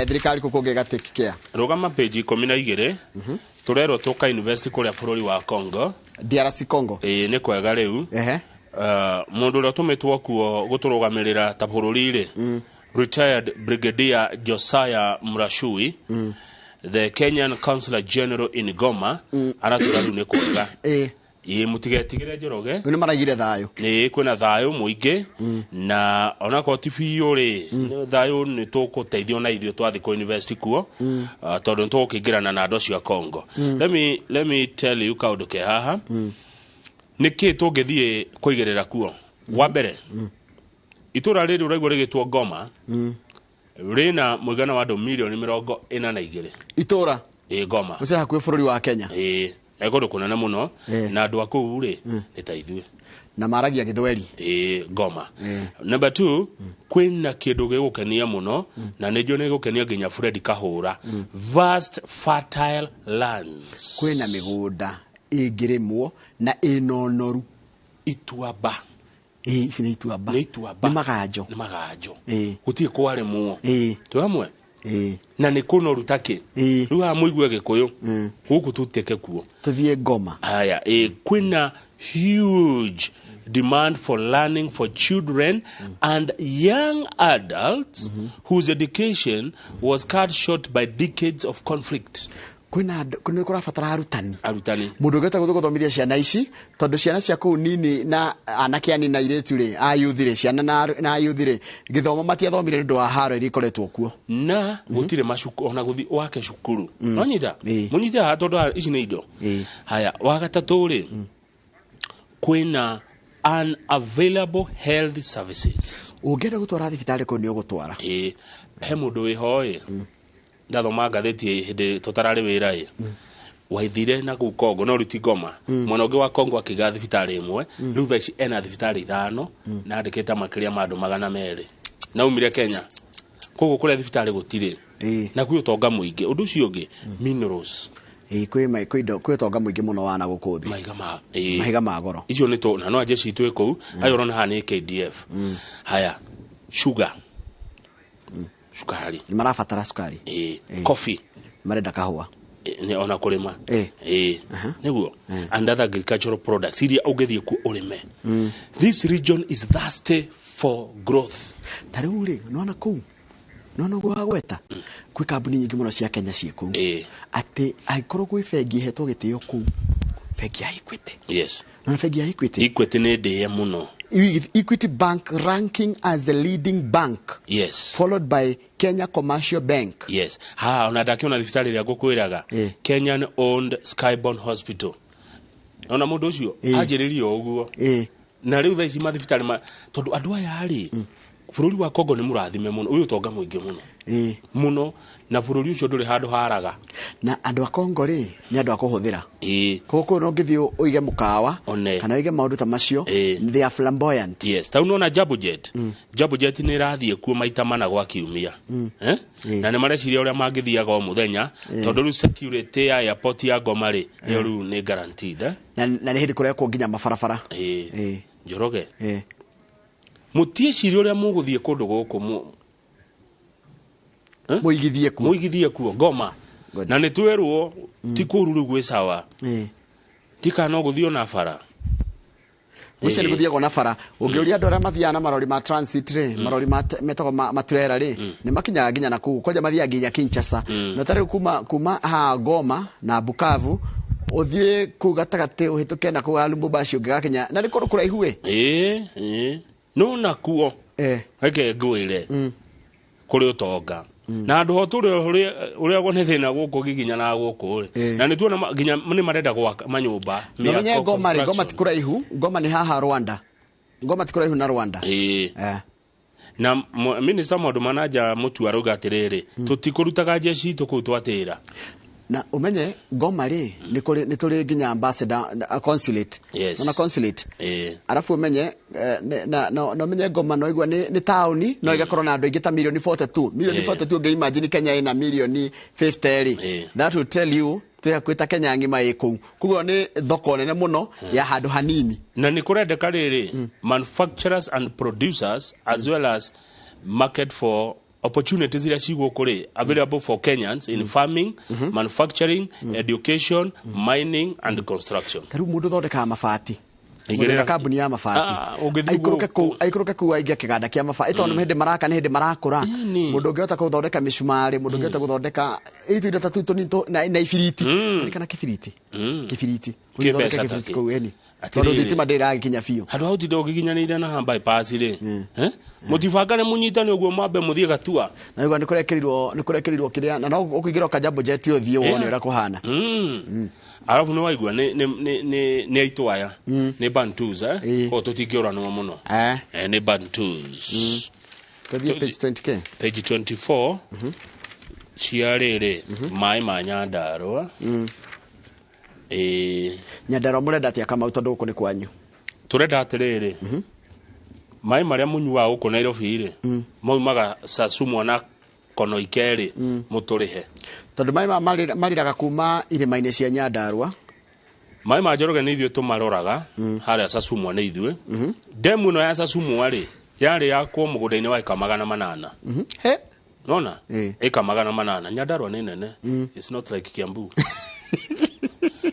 thirikari kũu kũngĩ ĩgatake care. Rũgama page 12, tũrerwo tũka invest kũrĩa bũrũri wa Congo. DRC Congo. Ĩĩ, nĩ kwega rĩu. Mũndũ ũrĩa ũtũmĩtwo kuo gũtũrũgamĩrĩra ta bũrũri rĩ, retired Brigadier Josiah Mrashui, the Kenyan Consular General in Goma, aratuga rĩu nĩ kwega. Ĩĩ, mũtigetigĩre Njoroge. Nĩ maraigire thayũ. Nĩ kwĩna thayũ mũingĩ na onakorwo ti biũ rĩ, thayũ nĩ tũkũteithio na ithuĩ twathiĩ kũ invest kuo, tondũ nĩ tũgũkĩingĩrana na andũ acio a Congo. Let me tell you kaũndũ ke haha, nĩkĩ tũngĩthiĩ kũigĩrĩra kuo. Wa mbere, itũra rĩrĩ ũraigua rĩgĩtwo Goma rĩna mũigana wa andũ milioni 42. Itũra? Ĩ, Goma. Ũcio hakuhĩ bũrũri wa Kenya. Ĩ, nĩ kũndũ kũnene mũno na andũ a kũu rĩ nĩ ta ithuĩ. Na maragia gĩthweri. Ĩ, Goma. Number 2, kwĩna kĩndũ gĩgũkenia mũno na nĩnjũĩ nĩ gĩgũkenia nginya Fred Kahũra, vast fertile lands. Kwĩna mĩgũnda ĩngĩrĩmwo na ĩna ũnoru. Ituamba. Ĩ, ici nĩ ituamba. Nĩ ituamba. Nĩ maganjo. Nĩ maganjo, gũtirĩ kwarĩmwo. Twĩ hamwe na nĩ kũnoru takĩ rĩu haha mũigue gĩkũyũ gũkũ tũteke kuo. Tũthiĩ Ngoma. Haya, ĩ, kwĩna huge demand for learning for children and young adults whose education was cut short by decades of conflict. Kwĩna andũ nĩ kũrabatara arutani. Arutani. Mũndũ ũngĩhota gũthiĩ gũthomithia ciana ici, tondũ ciana cia kũu nini na anake anini na airĩtu rĩ, a youth rĩ, ciana na youth rĩ, gĩthomo matiathomire nĩ ũndũ wa haro iria ikoretwo kuo. Na gũtirĩ macuku ona gũthi wake cukuru nonyita mũnyite haha tondũ haha ici nĩ indo. Haya, wa gatatũ rĩ, kwĩna unavailable health services. Ũngĩenda gũtwara thibitarĩ kũu nĩ ũgũtwara. Ĩ, he mũndũ wĩho ĩ, ndathoma ngathĩti hĩndĩ tũtararĩ wĩra ĩ, waithire na kũu Kongo, no rĩu ti Goma, mwena ũngĩ wa Kongo, akĩiga thibitarĩ ĩmwe, rĩu thaa ici ena thibitarĩ 5 na andĩkĩte makĩria ma andũ 200 na umire Kenya. Koguo kũrĩa thibitarĩ gũtirĩ na kwĩ ũtonga mũingĩ. Ũndũ ũcio ũngĩ, minerals. Ĩ, kwĩ indo, kwĩ ũtonga mũingĩ mũno wa na gũkũ thĩ. Mahiga ma ĩ. Mahiga ma goro. Icio nĩ tũ na no jeshi itũ ĩ kũu ayo ũrona haha nĩ KDF. Haya, sugar, cukari. Nĩ marabatara cukari. Ĩ, coffee. Marenda kahũa. Nĩ ona kũrĩma ĩ nĩguo, and other agricultural products iria ũngĩthiĩ kuo ũrĩme. This region is thirsty for growth. Ta rĩu rĩ, nĩwona kũu No noguo wagweta kwĩ kambuni nyingĩ mũno cia Kenya ciĩ kũu, atĩ angĩkorwo gwĩ bengi ĩhetwo gĩtĩo kũu, bengi ya Equity. Yes. Na bengi ya Equity, Equity nĩ ndĩe mũno. Equity Bank ranking as the leading bank, yes, followed by Kenya Commercial Bank. Yes, ha ona ndakiona thibitarĩ ĩrĩa ngũkwĩraga, Kenyan owned Skyborn Hospital, ona mũndũ ũcio anjĩrĩrie o ũguo. Na rĩu thaa ici mathibitarĩ tondũ andũ aya rĩ, bũrũri wa Congo nĩ mũrathime mũno, wĩ ũtonga mũingĩ mũno mũno, na bũrũri ũcio ndũrĩ handũ haraga. Na andũ a Congo rĩ, nĩ andũ a kũhũthĩra. Koguo kũu no ũngĩthiĩ ũige mũkawa One. kana ũige maũndũ ta macio, they are flamboyant. Yes, ta unaona Jambo Jet, Jambo Jet nĩ ĩrathiĩ kuo maita mana gwa kiumia. Eh? Na nĩ mareciria ũrĩa mangĩthiaga o mũthenya, tondũ rĩu security ya airport ya Goma rĩ, ĩyo rĩu nĩ guaranteed, eh? Na nĩ hĩndĩ kũrekwo nginya mabarabara. Njoroge, mũtiĩcirie ũrĩa mũgũthiĩ kũndũ gũkũ mũigithie kuo, mũigithie kuo Goma, na nĩ twerwo ti kũru rĩu gwĩ sawa, ti kana no gũthiĩ ona bara. Gwĩcia nĩ gũthiagwo na bara. Ũngĩũria andũ arĩa mathiaga na marori ma transit rĩ, marori metagwo maturera rĩ, nĩ makinyaga nginya na kũu, kwanja mathiaga nginya Kinshasa. Na ta rĩu kuma haha Goma na Bukavu ũthiĩ kũu gatagatĩ, ũhĩtũke na kũu Lubumbashi ũngĩgakinya, na nĩ kũndũ kũraihu ĩ. Ĩĩ, no nakuo reke ngwĩre kũrĩ ũtonga na andũ ho tũrĩ ũrĩa nĩ thĩna gũkũ giginya na gũkũ rĩ, na nĩ tuona nginya nĩ marenda gwaka manyũmba. Na ũmenye Goma rĩ, Goma ti kũraihu, Goma nĩ haha Rwanda, Goma ti kũraihu na Rwanda. Na minister maũndũ ma nanja Mutua arauga atĩrĩrĩ, tũtikũrutaga jeshi itũ kũu twatĩra. Na ũmenye Goma rĩ, nĩ kũrĩ, nĩ tũrĩ nginya ambassador, consulate. Na consulate. Arabu ũmenye, na ũmenye Goma no igua nĩ taũni, no ĩgakorwo na andũ aingĩ ta milioni 42. Milioni 42 ũngĩ imagine Kenya ĩna milioni 50 rĩ. That will tell you twĩ hakuhĩ ta Kenya ng'ima ĩ kũu. Koguo nĩ thoko nene mũno ya handũ hanini. Na nĩ kũrendeka rĩrĩ, manufacturers and producers as well as market for opportunities iria ci gũkũ rĩ, available for Kenyans in farming, manufacturing, education, mining and construction. Ta rĩu mũndũ ũthondekaga mabati, Igĩrĩra- mũndũ wĩna kambuni ya mabati, Ũngĩthiĩ aikũrũke gũkũ. kũu, aikũrũke kũu aingĩ kĩganda kĩa mabati, tondũ nĩ hĩndĩ maraka, nĩ hĩndĩ marakũra. Mũndũ ũngĩhota gũthondeka mĩcumarĩ, mũndũ ũngĩhota gũthondeka itu indo ta tũu tũnini na ibiriti. Kana kĩbiriti. Kĩbiriti. Kĩ Ũthondeke mbeca kĩbiriti ta kĩ? kũu, ĩni. Atĩrĩrĩ. Tondũ thitima ndĩragĩkinya biũ. Handũ hau tinda ũgĩkinyanĩire na bypass rĩ, mũtibangane mũnyitane ũguo mwambe mũthiĩ gatua. Na nĩguo nĩ kũrekĩrirwo kĩrĩa, na no ũkũingĩra ũka Jambo Jet ũthiĩ wone ũrĩa kũhana. Arabu nĩ waigua nĩ aitũ aya nĩ Bantus, eh, koguo tũtingĩũranwo mũno. Nĩ Bantus. Tũthiĩ page 20K. Page 24 cia rĩrĩ, maĩ ma Nyandarũa. Nyandarũa mũrenda atĩa Kamau, tondũ gũkũ nĩ kwanyu? Tũrenda atĩrĩrĩ, maĩ marĩa mũnyuaga gũkũ Nairobi rĩ, maumaga Sasumwa na Konoike rĩ, mũtũrĩhe. Tondũ maĩ maya marĩraga kuma irĩma-inĩ cia Nyandarũa. Maĩ ma Njoroge nĩ ithuĩ tũmaroraga harĩa Sasumwa, nĩ ithuĩ. Demu ĩno ya Sasumwa rĩ, yarĩ yakwo mũgũnda-inĩ wa ĩka 800. He? Nona ĩka 800. Nyandarũa nĩ nene. It's not like Kiambu,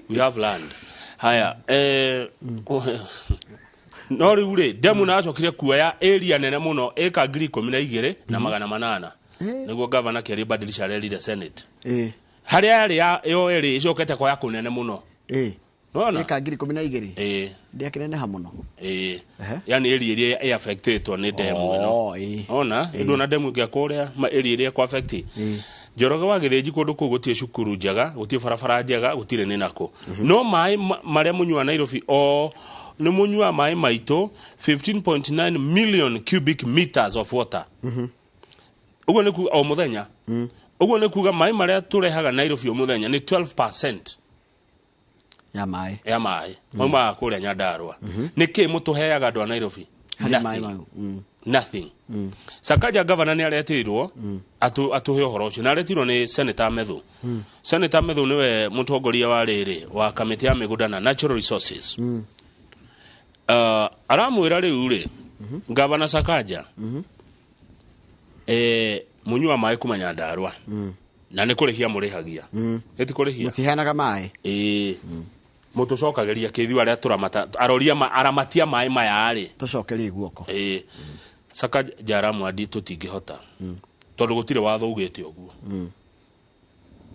we have land. Haya, no rĩu rĩ, demu nacokire kuoya area nene mũno, ĩka 12,800, nĩguo gavana Kĩarie Badilisha arerire Senate. Harĩa yarĩ yo ĩrĩ ĩcokete koya kũnene mũno. Nona Ĩka 12,000. Ndĩakĩneneha mũno. Yani area ĩrĩa ĩ affectĩtwo nĩ demu ĩno. Ona ndona demu ĩngĩakwo ũrĩa area ĩrĩa ĩkũ affect Njoroge wa Gĩthĩnji, kũndũ kũu gũtirĩ cukuru njega, gũtirĩ barabara njega, gũtirĩ nĩ nakũ, no maĩ marĩa mũnyua Nairobi o nĩ mũnyua maĩ maitũ, 15.9 million cubic meters of water. Ũguo nĩ kuga o mũthenya, ũguo nĩ kuga maĩ marĩa tũrehaga Nairobi o mũthenya nĩ 12% ya maĩ ya maĩ maumaga kũrĩa Nyandarũa. Nĩ kĩ mũtũheaga andũ a Nairobi? Harĩ maĩ Nothing. mau. Nothing. Sakaja governor nĩ aretirwo atũhe ũhoro ũcio, na aretirwo nĩ Senator Methu. Senator Methu nĩwe mũtongoria wa rĩrĩ wa kamĩtĩ ya mĩgũnda na natural resources. Aramwĩra rĩu rĩ, Gavana Sakaja, mũnyua maĩ kuma Nyandarũa na nĩ kũrĩhia mũrĩhagia, ĩti kũrĩhia. Mũtiheanaga maĩ. Ĩĩ, mũtũcokagĩria kĩthiũ arĩa tũramata aroria aramatia maĩ maya rĩ. Tũcokerie guoko. Ĩĩ, Sakaja aramwandi tũtingĩhota. Tondũ gũtirĩ watho ugĩte ũguo.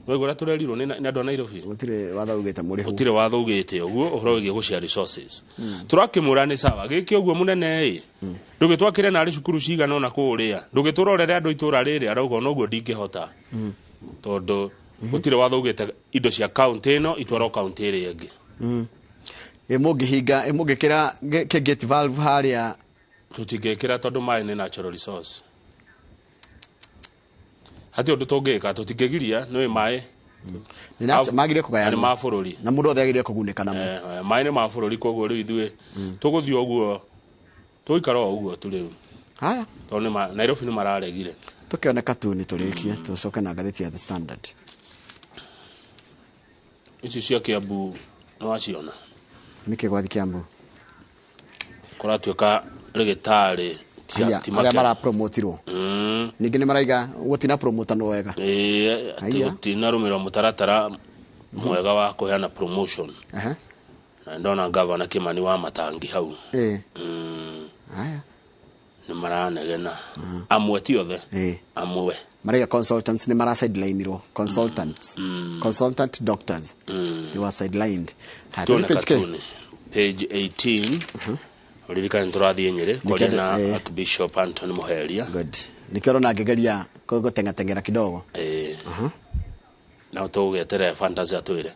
Waigua ũrĩa tũrerirwo nĩ andũ a Nairobi? Gũtirĩ watho ugĩte mũrĩhwo. Gũtirĩ watho ugĩte ũguo ũhoro wĩgiĩ gũshare resources. Tũrakĩmũra nĩ sawa gĩkĩ ũguo mũnene ĩ. Ndũgĩtwakĩre narĩ cukuru cigana ũna kũrĩa. Ndũgĩtũrorere andũ itũra rĩrĩ arauga ona ũguo ndingĩhota. Tondũ gũtirĩ watho ugĩte indo cia kaunti ĩno itwarwo kaunti ĩrĩa ĩngĩ. Ĩ mũngĩhinga ĩ mũngĩkĩra gate valve harĩa? Tũtingĩkĩra tondũ maĩ nĩ natural resource. Hatirĩ ũndũ tũngĩka, tũtingĩgiria nĩ maĩ. Magire kũgayanwo. Nĩ ma bũrũri. Na mũndũ othe agire kũgunĩka namo. Maĩ nĩ ma bũrũri koguo rĩu ithuĩ tũgũthiĩ ũguo tũgũikara o ũguo tu rĩu. Haya. Tondũ Nairobi nĩ mararegire. Tũkĩone katuni tũrĩkie tũcoke na ngathĩti ya The Standard. Ici cia Kiambu nĩ waciona? Nĩkĩ gwathi Kiambu? Kũratuĩka rĩgĩtarĩ arĩa marapromotirwo. Ningĩ nĩ maraiga gũtina promotanwo wega. Gũtinarũmĩrĩrwo mũtaratara mwega wa kũheana promotion. Na ndona gavana Kimani wa Matangi hau. Haya. Nĩ maranegena. Amwe ti othe. Amwe. Maraiga consultants nĩ mara sidelinirwo. Consultants. Consultant doctors. They were sidelined. Tuone katuni. Page 18. Uririkane tũrathiĩ Nyĩrĩ kwaria na Archbishop Anthony Muheria. Good. Nĩkĩo ũrona ngĩgeria gũteng'ateng'era kidogo. Na tũgũgĩeterera fantasy atwĩre.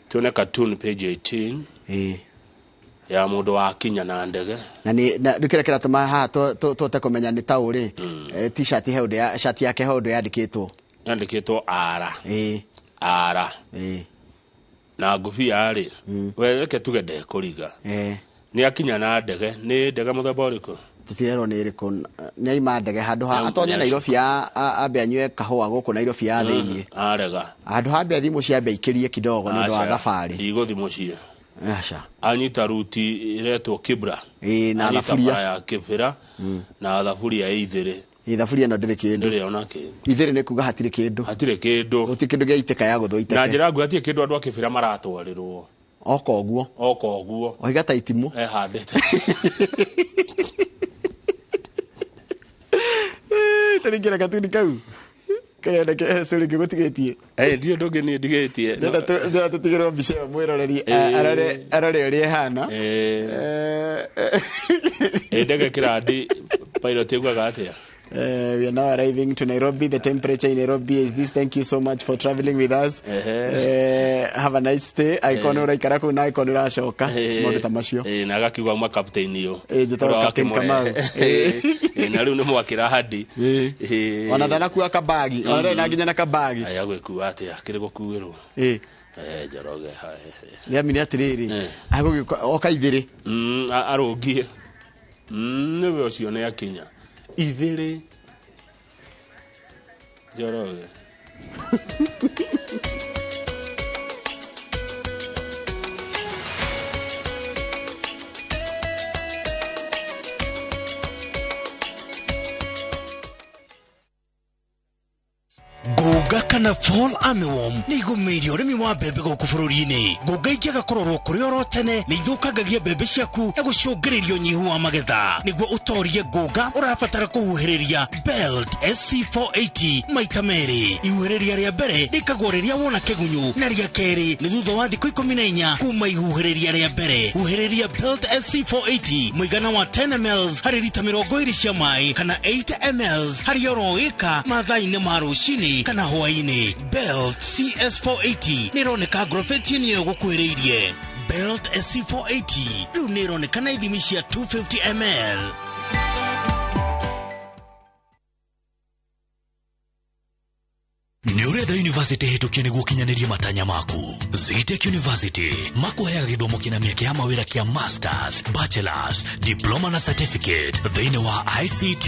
Tuone cartoon page 18. Ya mũndũ wa kinya na ndege. Na nĩ rĩu kĩrĩa kĩratũma haha tũhote kũmenya nĩ taũ rĩ, t-shirt he ũndũ ya shati yake he ũndũ yandĩkĩtwo. Yandĩkĩtwo ara. Ara. Na ngũbia rĩ, we reke tuge ndekũriga. Nĩ akinya na ndege, nĩ ndege mũthemba ũrĩkũ? Tũtirerwo nĩ ĩrĩkũ, nĩ aima ndege handũ ha atonye Nairobi ambe anyue kahũa gũkũ Nairobi ya thĩiniĩ. Arega. Handũ ha ambe athiĩ mũciĩ ambe aikĩrie kidogo nĩ ũndũ wa thabarĩ. Ndigũthiĩ mũciĩ. Aca. Anyita ruti ĩretwo Kibra. Na thaburia. Ya Kibra na thaburia ya ithĩrĩ. Thaburia ĩno ndĩrĩ kĩndũ. Ndĩrĩ ona kĩndũ. Ithĩrĩ nĩ kuga hatirĩ kĩndũ. Hatirĩ kĩndũ. Gũtirĩ kĩndũ gĩa itĩka ya gũthwo iteke. Na njĩra nguhĩ hatirĩ kĩndũ andũ a Kibra maratwarĩrwo. Oka ũguo. Oka ũguo. Oiga ta itimũ. Ehandĩte. Tũringĩre katuni kau. Kĩrĩa sorry ngĩgũtigĩtie. Ndirĩ ũndũ ũngĩ niĩ ndigĩtie. Ndĩrenda tũtigĩrwo mbica ĩyo mwĩroreri arore ũrĩa ĩhana. Ndege kĩrandi pilot ĩugaga atĩa? We are now arriving to Nairobi. The temperature in Nairobi is this. Thank you so much for traveling with us. Have a nice stay. Icon ũraikara kũu na icon ũracoka. Maũndũ ta macio. Na agakiuga mwa captain ũyũ. Njĩtagwo Captain Kamau. Na rĩu nĩ mwakĩra hadi. Ona ndanakua kabagi. Ona ndarĩ na nginya na kabagi. Aya gwĩkua atĩa? Kĩrĩ gũkuĩrwo. Njoroge. Nĩ amine atĩrĩrĩ. Agũgĩũka oka ithĩrĩ. Arũngie. Nĩwe ũcio nĩ akinya. Ithĩrĩ. Njoroge. Ngũnga kana fall armyworm nĩ igũmĩire ũrĩmi wa mbembe gũkũ bũrũri-inĩ. Ngũnga ingĩaga kũrorwo kũrĩ oro tene nĩ ithũkangagia mbembe ciaku na gũcũngĩrĩria ũnyihu wa magetha. Nĩguo ũtorie ngũnga ũrabatara kũhuhĩrĩria Belt SC480 maita merĩ. Ihuhĩrĩria rĩa mbere rĩkagwo rĩrĩa wona kĩgunyũ na rĩa kerĩ nĩ thutha wa thikũ 14 kuma ihuhĩrĩria rĩa mbere. Huhĩrĩria Belt SC480 mũigana wa 10 ml harĩ rita 20 cia maĩ kana 8 ml harĩ oro ĩka mathaa-inĩ ma rũcinĩ kana hwaĩ-inĩ. Belt CS480 nĩ ĩroneka ngrofeti-inĩ ĩyo gũkuhĩrĩirie. Belt SC480 rĩu nĩ ĩroneka na ithimi cia 250 ml. Nĩ ũretha university hĩtũkie nĩguo ũkinyanĩrie matanya maku. Zetech University makũheaga gĩthomo kĩna mĩeke ya mawĩra kĩa masters, bachelors, diploma na certificate thĩinĩ wa ICT,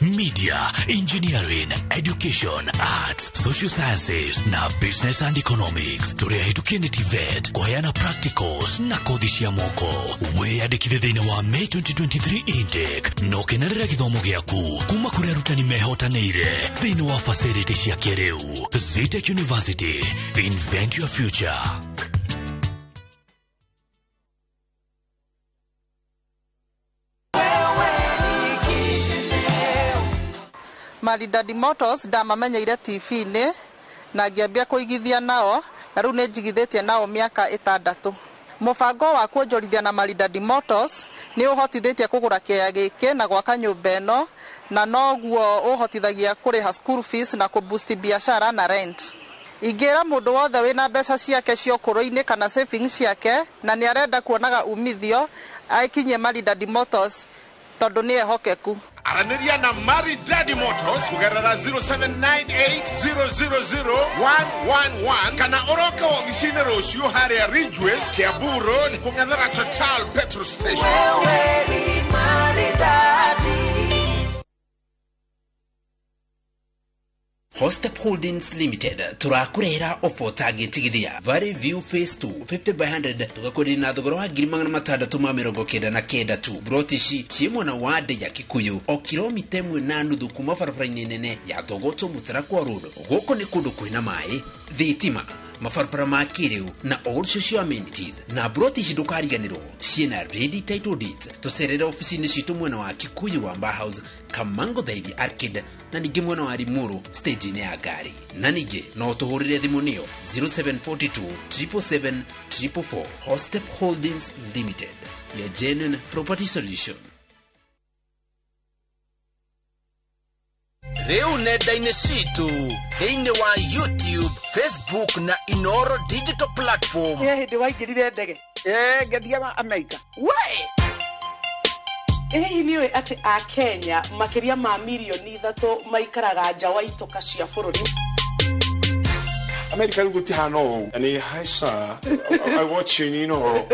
media, engineering, education, arts, social sciences na business and economics. Tũrĩ ahĩtũkie nĩ TVET kũheana practicals na kothi cia moko. Wĩyandĩkithie thĩinĩ wa May 2023 intake na ũkenerere gĩthomo gĩaku kuma kũrĩ arutani mehotanĩire thĩinĩ wa facility cia kĩrĩu. Zetech University. Invent your future. Maridadi Motors ndamamenyeire TV-inĩ na ngĩambia kũigithia nao, na rĩu nĩ njigithĩtie nao mĩaka 6. Mũbango wa kuonjorithia na Maridadi Motors nĩ ũhotithĩtie kũgũra kĩaya gĩkĩ na gwaka nyũmba ĩno, na noguo ũhotithagia kũrĩha school fees na kũboost biashara na rent. Ingĩra mũndũ wothe wĩna mbeca ciake cia ũkũrũ-inĩ kana savings ciake na nĩ arenda kuonaga umithio, aikinyie Maridadi Motors tondũ nĩ ehokeku. Aranĩria na Maridadi Motors kũgerera 0798000111 kana ũroke ofici-inĩ rũciũ harĩa Ridgeways, Kiambu Road, kũng'ethera Total petrol station. Wewe ni maridadi. Hostep Holdings Limited turakurehera ofo tagĩtigithia Valley View Phase 2 50 by 100 tugakwenderia na thogora wa 699 tu. Broti ici ciĩ mwena wa Ndĩ ya Kikuyu o kilomita 1.5 kuma barabara-inĩ nene ya Thogoto Mũtarakwa Road. Gũkũ nĩ kũndũ kwĩna maĩ, thitima, mabarabara ma kĩrĩu na all social amenities. Na broti ici ndũkariganĩrwo ciĩna ready title deeds. Tũcerere ofici-inĩ citũ mwena wa Kikuyu Wamba House, Kamango Thaithi Arcade, na ningĩ mwena wa Limuru stage-inĩ ya ngari. Na ningĩ no tũhũrĩre thimũ nĩyo 0742 777 444. Hostep Holdings Limited, your genuine property solution. Rĩu nenda-inĩ citũ thĩinĩ wa YouTube, Facebook na Inoro digital platform. He hĩndĩ waingĩrire ndege? Ngĩthiĩ America. We! Hihi nĩ ũĩ atĩ a Kenya makĩria ma mirioni 3 maikaraga nja wa itoka cia bũrũri? America rĩu gũtihana ũũ. Nĩ haica. I watch you in Inoro.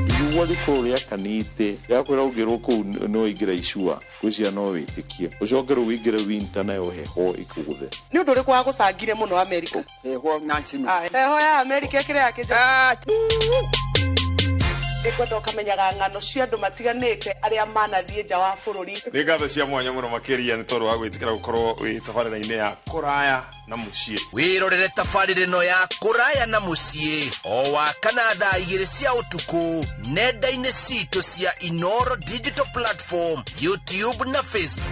Riũa rĩkorwo rĩakanĩte rĩakwĩra ũngĩrwo kũu no ingĩra icua gwĩciria no wĩtĩkie ũcoke rĩu wĩingĩre winter nayo heho ĩkũgũthe. Nĩ ũndũ ũrĩkũ wagũcangire mũno America? Heho Nancy. Heho ya America ĩkĩrĩ ya kĩnja. Nĩngwenda ũkamenyaga ng'ano cia andũ matiganĩte arĩa manathiĩ nja wa bũrũri. Nĩ ngatho cia mwanya mũno makĩria nĩ tondũ wa gwĩtĩkĩra gũkorwo wĩ tabarĩra-inĩ ya kũraya na mũciĩ. Wĩrorere tabarĩra ĩno ya kũraya na mũciĩ o wa kana thaa 2 cia ũtukũ nenda-inĩ citũ cia Inoro digital platform, YouTube na Facebook.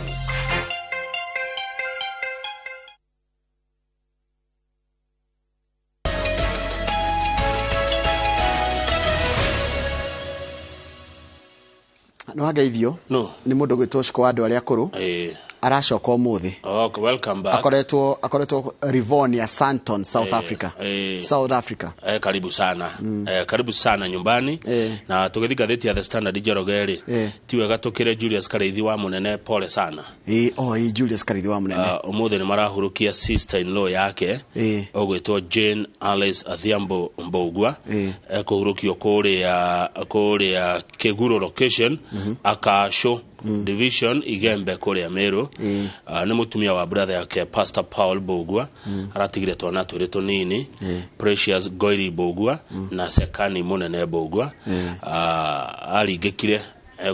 No hageithio no nĩ mũndũ gwĩtwo Shiko wa andũ arĩa akũrũ aracoka ũmũthĩ. Okay, welcome back. Akoretwo Rivonia Sandton, South Africa. South Africa. Karibu sana. Karibu sana nyumbani. Na tũgĩthiĩ ngathĩti ya The Standard Njoroge rĩ, ti wega tũkĩre Julius Karĩithi wa Mũnene pole sana. Julius Karĩithi wa Mũnene. Ũmũthĩ nĩ marahurũkia sister in law yake ũgwĩtwo Jane Alice Adhiambo Mbugua. Ekũhurũkio kũrĩa Kĩguro location, Akasho Division, Igembe kũrĩa Meru. Nĩ mũtumia wa brother yake Pastor Paul Mbugua. Aratigire twana twĩrĩ tũnini, Precious Goiri Mbugua na Sekani Mũnene Mbugua. Aringĩkire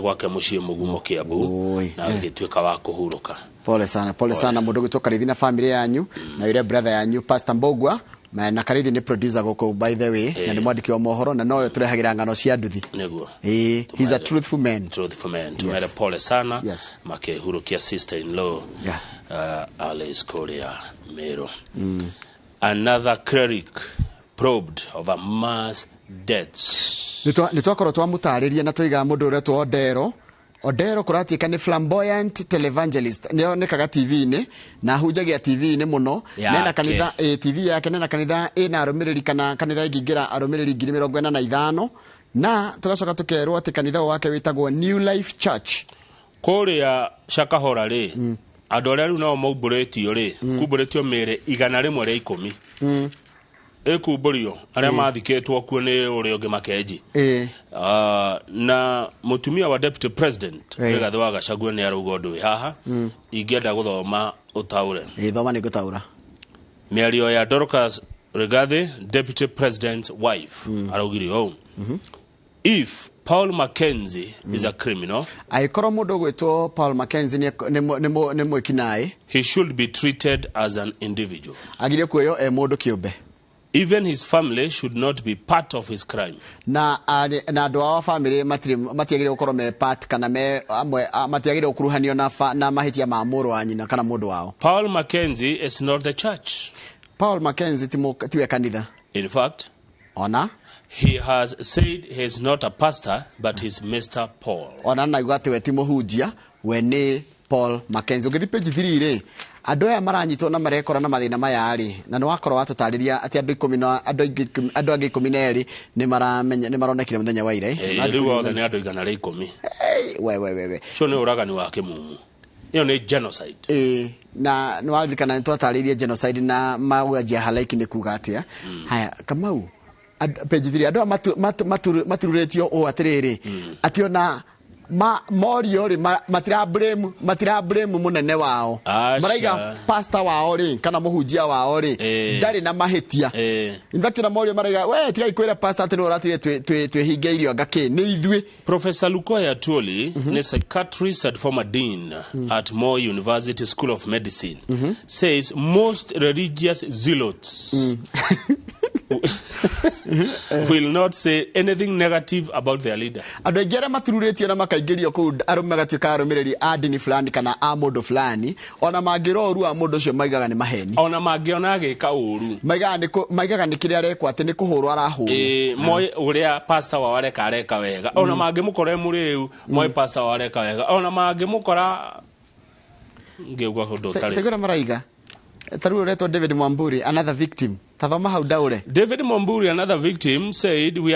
gwake mũciĩ Mũgumo Kiambu na agĩtuĩka wa kũhurũka. Pole sana, pole sana mũndũ gwĩtwo Karĩithi na family yanyu na yule brother yanyu Pastor Mbugua. Na Karĩithi nĩ producer gũkũ by the way, na nĩ mwandĩki wa mohoro na noyo tũrehagĩra ng'ano cia nduthi. Nĩguo. He's a truthful man. Truthful man. Tumere pole sana. Makĩhurũkia sister in law Alice Korea Meru. Another cleric probed over mass deaths. Nĩ twakorwo twamũtarĩria na tũiga mũndũ ũretwo Odero. Odero kũratuĩka nĩ flamboyant televangelist. Nĩonekaga TV-inĩ na ahunjagia TV-inĩ mũno. Nena kanitha TV yake nena kanitha ĩna arũmĩrĩri kana kanitha ĩngĩingĩra arũmĩrĩri 45,000 na tũgacoka tũkerwo atĩ kanitha wake wĩtagwo New Life Church. Kũrĩa Shakahora rĩ, andũ arĩa rĩu nao maumbũrĩtio rĩ, kumbũrĩtio mĩĩrĩ 110. Ĩkumbũrio arĩa mathikĩtwo kuo nĩ ũrĩa ũngĩ Makenji. Na mũtumia wa deputy president Rigathi wa Gachagua nĩ arauga ũndũ wĩ haha. Ingĩenda gũthoma ũtaũre. Thoma nĩ ngũtaũra. Mĩario ya Dorcas Rigathi, deputy president's wife, araugire ũũ. If Paul Mackenzie is a criminal, angĩkorwo mũndũ ũgwĩtwo Paul Mackenzie nĩ mwĩkinaĩ, he should be treated as an individual. Agire kuoywo e mũndũ kĩũmbe. Even his family should not be part of his crime. Na andũ ao a family matiagĩrĩirwo gũkorwo me part kana me amwe matiagĩrĩirwo gũkuruhanio na mahĩtia ma mũrũ wa nyina kana mũndũ wao. Paul Mackenzie is not the church. Paul Mackenzie tiwe kanitha. In fact, ona he has said he is not a pastor but he's Mr. Paul. Ona naiga atĩ we ti mũhunjia, we nĩ Paul Mackenzie. Ũngĩthiĩ page 3 rĩ, andũ aya maranyitwo na marekora na mathĩna maya rĩ, na nĩ wakorwo watũtarĩria atĩ andũ ikũmi na andũ angĩ 12 nĩ maronekire mũthenya wa ira. Rĩu othe nĩ andũ 110. We. Ũcio nĩ ũragani wa kĩmumu. Ĩyo nĩ genocide. Na nĩ waririkana nĩ twatarĩirie genocide na mauaji ya halaiki nĩ kuga atĩa. Haya, Kamau, page 3 andũ aya matururĩtio ũũ atĩrĩrĩ, atĩ ona morio rĩ matira blame mũnene wao. Maraiga pastor wao rĩ kana mũhunjia wao rĩ ndarĩ na mahĩtia. In fact na morio maraiga we tigai kwĩra pastor atĩ nĩ ũratire twĩhinge irio anga kĩ nĩ ithuĩ. Professor Lukoya Atwoli, a psychiatrist and former dean at Moi University School of Medicine, says most religious zealots will not say anything negative about their leader. Andũ aingĩ arĩa matururĩtio na makaingĩrio kũu arũme magatuĩka arũmĩrĩri a ndini fulani kana a mũndũ fulani, ona mangĩrora ũru wa mũndũ ũcio maigaga nĩ maheni. Ona mangĩona agĩka ũru maigaga nĩ kĩrĩa arekwo atĩ nĩ kũhũrwo arahũrwo. Moi ũrĩa pastor wao areka wega, ona mangĩmũkora mũrĩu Moi pastor wao areka wega, ona mangĩmũkora ngĩuga ũndũ ũtarĩ. Tegũra maraiga tarĩu ũretwo David Mwamburi, another victim. Tathoma hau ndaũre. David Mwamburi, another victim, said we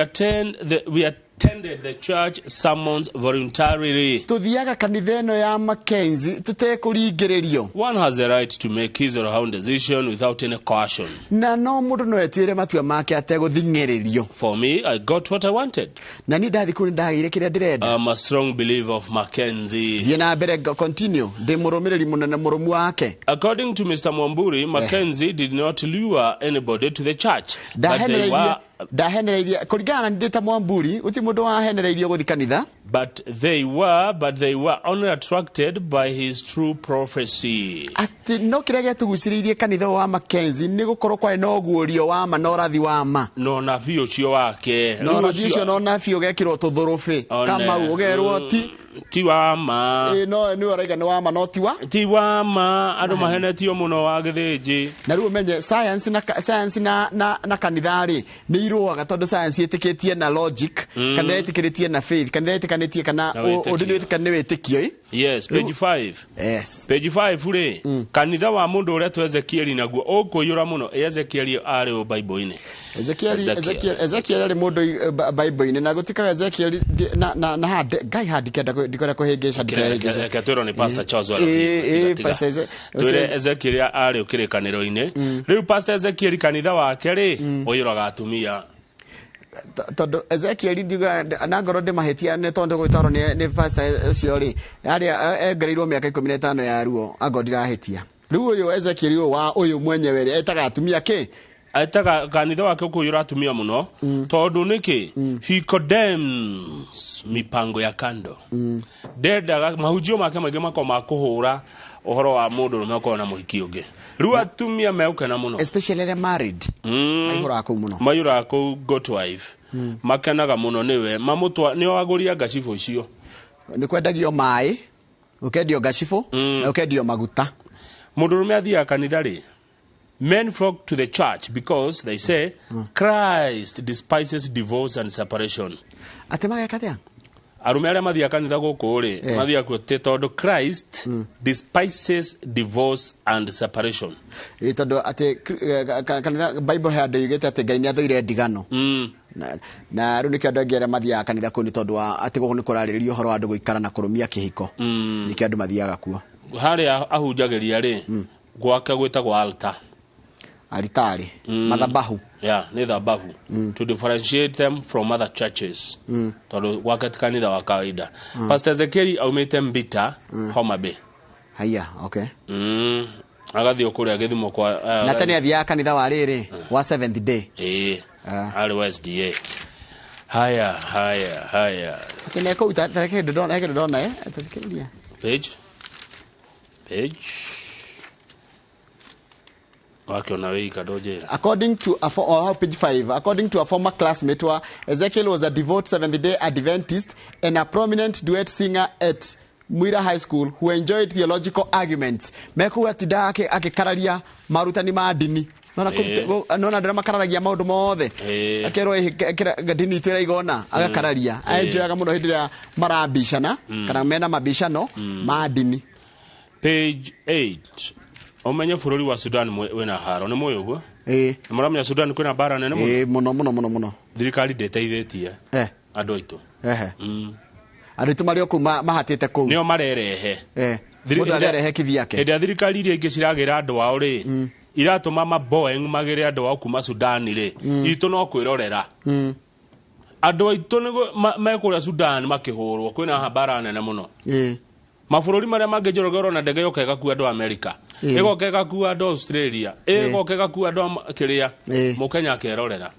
attended the church summons voluntarily. Tuthiaga kanitha ĩno ya Mackenzie tutekũringĩrĩrio. One has the right to make his or her own decision without any coercion. Na no mũndũ no etuĩre matua make ategũthing'ĩrĩrio. For me, I got what I wanted. Na niĩ ndathiĩ kũu nĩndagĩire kĩrĩa ndĩrenda. I'm a strong believer of Mackenzie. Thiĩ na mbere, continue. Ndĩ mũrũmĩrĩri mũnene mũrũmu wake. According to Mr. Mwamburi, Mackenzie did not lure anybody to the church. But they were ndahenereirie kũringana na ndĩ ta Mwamburi uti mũndũ wahenereirio gũthiĩ kanitha. But they were only attracted by his true prophecy. Atĩ no kĩrĩa gĩatũgucĩrĩirie kanitha wa Mackenzie nĩ gũkorwo kwarĩ na ũguũrio wa ma na ũrathi wa ma. Na ũnabii ũcio wake. Na ũrathi ũcio na ũnabii ũgekĩrwo tũthũrũbĩ. Kamau ũgerwo ti wa ma. No nĩ ũraiga nĩ wa ma no ti wa. Ti wa ma, andũ mahenetio mũno wa gĩthĩnji. Na rĩu ũmenye science na kanitha rĩ nĩ irũaga tondũ science ĩtĩkĩtie na logic, kanitha ĩtĩkĩrĩtie na faith, kanitha ĩtĩkanĩtie kana ũndũ nĩ wĩtĩkio. Yes, page 5. Yes. Page 5 rĩ, kanitha wa mũndũ ũretwo Ezekieli naguo ũkũiyũra mũno. Ezekieli arĩ o Bible-inĩ. Ezekiel arĩ mũndũ Bible-inĩ na gũtikaga Ezekiel na Ngai handikenda ndikwenda kũhĩngĩca ndikahĩngĩca. Reke twĩrwo nĩ Pastor Charles Waro. Pastor Twĩre Ezekiel arĩ kĩrĩkanĩro-inĩ. Rĩu Pastor Ezekiel kanitha wake rĩ ũiyũraga atumia. Tondũ Ezekiel ndiuga na ngorwo ndĩ mahĩtia nĩ tondũ gwĩtwarwo nĩ pastor ũcio rĩ arĩa engereirwo mĩaka 15 ya ruo angorwo ndirahĩtia. Rĩu ũyũ Ezekiel ũyũ wa ũyũ mwenyewe rĩ etaga atumia kĩ? Etaga kanitha wake ũkũiyũra atumia mũno tondũ nĩkĩ? He condemns mipango ya kando. Ndendaga mahunjio make maingĩ makorwo ma kũhũra ũhoro wa mũndũ ũrũme ũkorwo na mũhiki ũngĩ. Rĩu atumia megũkena mũno. Especially arĩa married. Maihũraga kũu mũno. Maihũraga kũu good wife. Makenaga mũno nĩwe. Mamũtwa nĩo agũria ngacibũ icio. Nĩ kwendagio maĩ, ũkendio ngacibũ, na ũkendio maguta. Mũndũ ũrũme athiaga kanitha rĩ, men flock to the church because they say Christ despises divorce and separation. Atĩ mageka atĩa? Arũme arĩa mathiaga kanitha gũkũ rĩ, mathiaga kuo tondũ Christ despises divorce and separation. Tondũ atĩ kanitha Bible handũ yugĩte atĩ Ngai nĩ athũire ndigano. Na rĩu nĩkĩo andũ aingĩ arĩa mathiaga kanitha kũu nĩ tondũ wa atĩ gũkũ nĩ kũrarĩrĩrio ũhoro wa andũ gũikara na kũrũmia kĩhiko. Nĩkĩo andũ mathiaga kuo. Harĩa ahunjagĩria rĩ, gwake gwĩtagwo altar. Alitari, madhabahu. Yeah, nĩ thabahu. To differentiate them from other churches. Tondũ gwake ti kanitha wa kawaida. Pastor Ezekiel aumĩte Mbita, Homa Bay. Haya, okay. Agathiĩ kũrĩa gĩthumo kwa na tene athiaga kanitha wa rĩrĩ wa Seventh Day. Arĩ wa SDA. Haya. Atĩ nĩ kũu tareke ndona ndona tathikĩrĩria. Page. Wakiona wĩika ndũnjĩra. According to a page 5, according to a former classmate wa Ezekiel was a devout Seventh-day Adventist and a prominent duet singer at Mwira High School who enjoyed theological arguments. Mekuga atindaga akĩkararia marutani ma ndini. Nona nona ndĩra makararagia maũndũ mothe. Akerwo ndini itũ ĩraigona agakararia. Enjoyaga mũno hĩndĩ ĩrĩa marabicana kana mena mabicano ma ndini. Page 8. Ũmenye bũrũri wa Sudan wĩna haro nĩ mũĩ ũguo? Ĩĩ. Nĩ mũramenya Sudan kwĩna mbara nene mũno? Ĩĩ mũno mũno mũno mũno. Thirikari ndĩteithĩtie andũ aitũ. Ehe. Andũ aitũ marĩ o kũu mahatĩte kũu. Nĩo marerehe. Mũndũ arerehe kivyake. Hĩndĩ ya thirikari iria ingĩ ciragĩra andũ ao rĩ, iratũma ma Boeing magĩre andũ ao kuma Sudan rĩ, itũ no kwĩrorera. Andũ aitũ me kũrĩa Sudan makĩhũrwo kwĩna mbara nene mũno. Mabũrũri marĩa mangĩ Njoroge ũrona ndege yoka ĩgakua andũ a America, ĩgoka ĩgakua andũ a Australia, ĩgoka ĩgakua andũ a kĩrĩa, Mũkenya akerorera.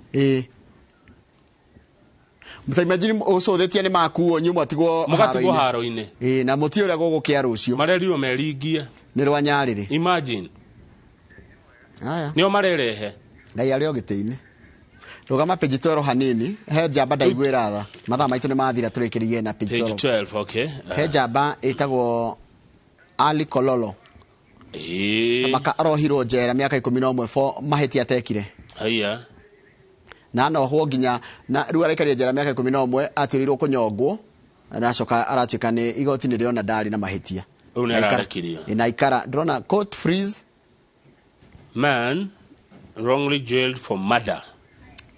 Mũtaimagine ũcũthĩtie nĩ makuo inyuĩ mwatigwo Mũgatigwo haro-inĩ. Ĩĩ, na mũtiũĩ ũrĩa gũgũkĩa rũciũ. Marerirwo meringie. Nĩ rwa Nyarĩrĩ. Imagine. Haya. Nĩo marerehe. Ngai arĩ o gĩtĩ-inĩ. Rũgama page 12 hanini, he njamba ndaiguĩra tha. Mathaa maitũ nĩ mathira tũrĩkĩrĩrie na page Page 12. 12, okay. He njamba ĩtagwo Ali Kololo. Maka arohirwo njera mĩaka 11 for mahĩtia atekire. Haiya. Na anohwo nginya na rĩu araikarire njera mĩaka 11 atuĩrĩirwo kũnyongwo na acoka aratuĩka nĩ igoti nĩ rĩona ndarĩ na mahĩtia. Rĩu nĩ ararekirio. Na ikara ndĩrona court freeze man wrongly jailed for murder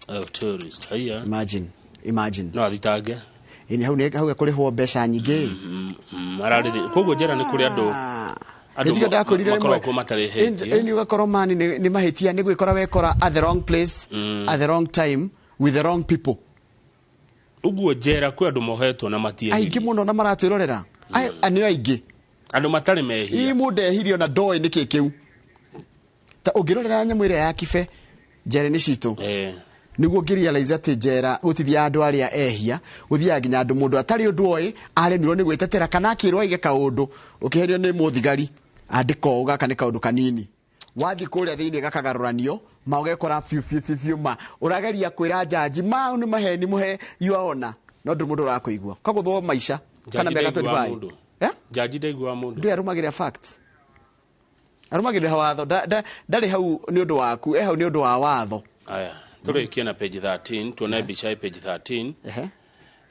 of tourist. Haiya. Imagine. Imagine. No athitange. Ĩni hau nĩ hau kũrĩhwo mbeca nyingĩ. Ararĩthi. Koguo njera nĩ kũrĩ andũ Nĩndigio ndakwĩrire rĩmwe. makoragwo kuo matarĩhĩtie. Ĩni ũgakorwo mani nĩ mahĩtia nĩ gwĩkora wekora at the wrong place at the wrong time with the wrong people. Ũguo njera kwĩ andũ mohetwo na matiehĩrie. Aingĩ mũno na maratwĩrorera. Nĩ aingĩ. Andũ matarĩ mehia. Ĩ mũndũ ehirie ona ndoĩ nĩkĩ kĩu. Ta ũngĩrorera nyamũ ĩrĩa ya Kibe njera-inĩ citũ. Nĩguo ngĩrealize atĩ njera gũtithiaga andũ arĩa ehia, gũthiaga nginya andũ mũndũ atarĩ ũndũ oĩ, aremirwo nĩ gwĩtetera kana akĩrwo aige kaũndũ, ũkĩherio nĩ mũthigari, andĩka ũũ gaka nĩ kaũndũ kanini. Wathiĩ kũrĩa thĩinĩ gakagarũranio, ma ũgekora biũ biũ biũ biũ ma. Ũrageria kwĩra njanji, mau nĩ maheni mũhe you are honor. No ndũrĩ mũndũ ũrakũigua. Kagũthwo maica, kana mĩaka 25. Njanji ndaiguaga mũndũ. Ndũĩ arũmagĩrĩra facts. Arũmagĩrĩra watho, ndarĩ hau nĩ ũndũ waku, e hau nĩ ũndũ wa watho. Aya. Tũrĩkie na page 13, tuone mbica ya page 13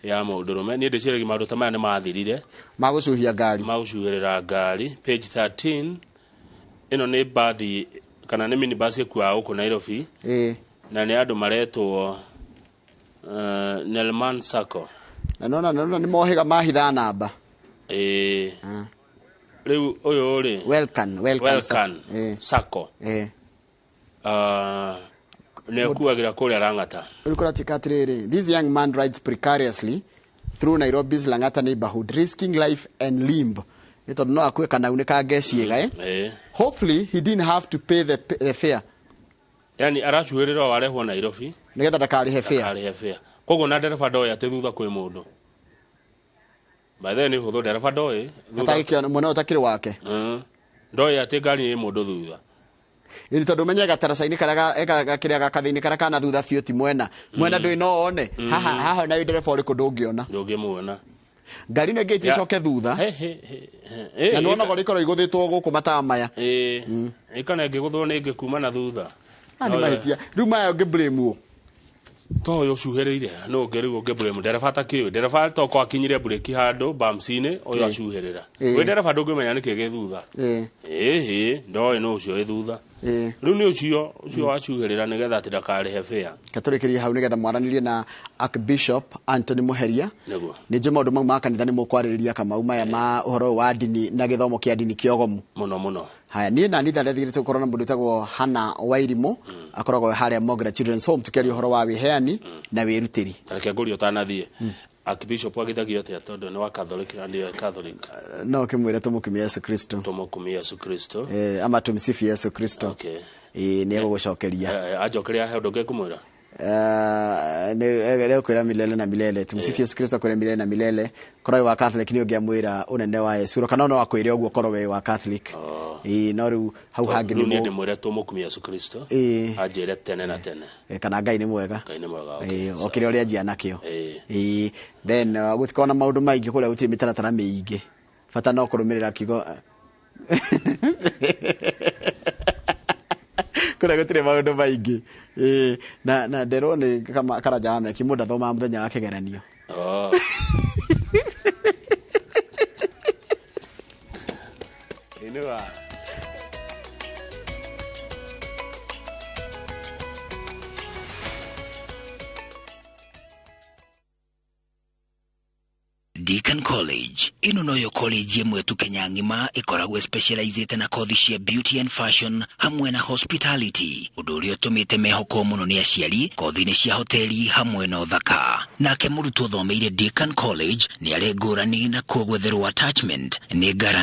ya mũndũrũme. Niĩ ndĩciragia maũndũ ta maya nĩ mathirire. Magũcuhia ngari. Magũcuhĩrĩra ngari. Page 13, ĩno nĩ mbathi kana nĩ minibus ĩkuaga gũkũ Nairobi. Na nĩ andũ maretwo Nelman Sacco. Na nona nĩ mohĩga mahitha namba. Rĩu ũyũ rĩ. Welcome Sacco. Nĩ akuagĩra kũrĩa Lang'ata. Rĩu kũratuĩka atĩrĩrĩ, this young man rides precariously through Nairobi's Lang'ata neighborhood, risking life and limb. Nĩ tondũ no akue kana aunĩkange ciĩga, Hopefully he didn't have to pay the fare. Yani aracuĩrĩra warehwo Nairobi nĩgetha ndakarĩhe fare. Ndakarĩhe fare. Koguo na ndereba ndoĩ atĩ thutha kwĩ mũndũ. By the way nĩ hũthũ ndereba ndoĩ thutha. Atagĩkĩona mwena ũtakĩrĩ wake. Ndoĩ atĩ ngari nĩ mũndũ thutha. Ĩni tondũ menye gataraca-inĩ karĩa kĩrĩa gakathĩ-inĩ karĩa kana thutha biũ ti mwena. Mwena ndũĩ no one. Haha haha na ndereba ũrĩkũ ndũngĩona. Ndũngĩmuona. Ngari ĩno ĩngĩ ĩcoke thutha. Na nĩwona ũrĩa ĩkoragwo ĩgũthĩtwo gũkũ mataa maya. Ĩkana ĩngĩgũthwo nĩ ĩngĩ kuma na thutha. Nĩ mahĩtia. Rĩu maya ũngĩ blame ũ? To ũyũ ũcuhĩrĩire no ũngĩ rĩu ũngĩ blame ndereba takĩũĩ. Ndereba toko akinyire breki handũ bumps-inĩ ũyũ acuhĩrĩra. Wĩ ndereba ndũngĩmenya nĩkĩ gĩ thutha. Ĩhĩ ndoĩ nũ ũcio wĩ thutha. Rĩu nĩ ũcio wacuhĩrĩra nĩgetha atĩ ndakarĩhe fare. Katũrĩkĩrie hau nĩgetha mwaranĩrie na Archbishop Anthony Muheria. Nĩguo. Nĩ njũĩ maũndũ mau ma kanitha nĩ mũkwarĩrĩria Kamau maya ma ũhoro ũyũ wa ndini na gĩthomo kĩa ndini kĩogomu. Mũno mũno. Haya, niĩ na nitha ndethigĩrĩte gũkorwo na mũndũ wĩtagwo Hannah Wairimu, akoragwo harĩa Mogera Children's Home tũkĩaria ũhoro wa wĩheani na wĩrutĩri. Reke ngũrie ũtanathiĩ. Archbishop agithagio atĩa tondũ nĩ wa Catholic na nĩ Catholic? No kĩmwĩre tũmũkumie Yesu Kristo. Tũmũkumie Yesu Kristo. Ama tumsifu Yesu Kristo. Okay. Nĩ egũgũcokeria. Anjokeria he ũndũ ũngĩ ngũmwĩra? Nĩ kwĩra milele na milele. Tumsifu Yesu Kristo kwĩra milele na milele. Korwo wĩ wa Catholic nĩ ũngĩamwĩra ũnene wa Yesu kana no akwĩre ũguo korwo wĩ wa Catholic. Ĩĩ, no rĩu hau hangĩ Rĩu niĩ nĩ ndĩmwĩre tũmũkumia Yesu Kristo. Ĩĩ. Anjĩre tene na tene. Kana Ngai nĩ mwega. Ngai nĩ mwega, okay. Ĩĩ, o kĩrĩa ũrĩa nakĩo. Ĩĩ. Ĩĩ, then gũtikorwo na maũndũ maingĩ kũrĩa, gũtirĩ mĩtaratara mĩingĩ, bata no kũrũmĩrĩra kiugo. Kũrĩa gũtirĩ maũndũ maingĩ. Ĩĩ, na nderwo nĩ Karanja wa Meki, mũndũ athomaga mũthenya wa kĩgeranio. Oh. Inua. Deacon College ĩno noyo college ĩmwe tu Kenya ng'ima ĩkoragwo specializĩte na kothi cia beauty and fashion hamwe na hospitality, ũndũ ũrĩa ũtũmĩte mehokwo mũno nĩ aciari kothi-inĩ cia hoteli hamwe na ũthaka. Nake mũrutwo ũthomeire Deacon College nĩ arĩ ngũrani na kuo gwetherwo attachment nĩ guarantee.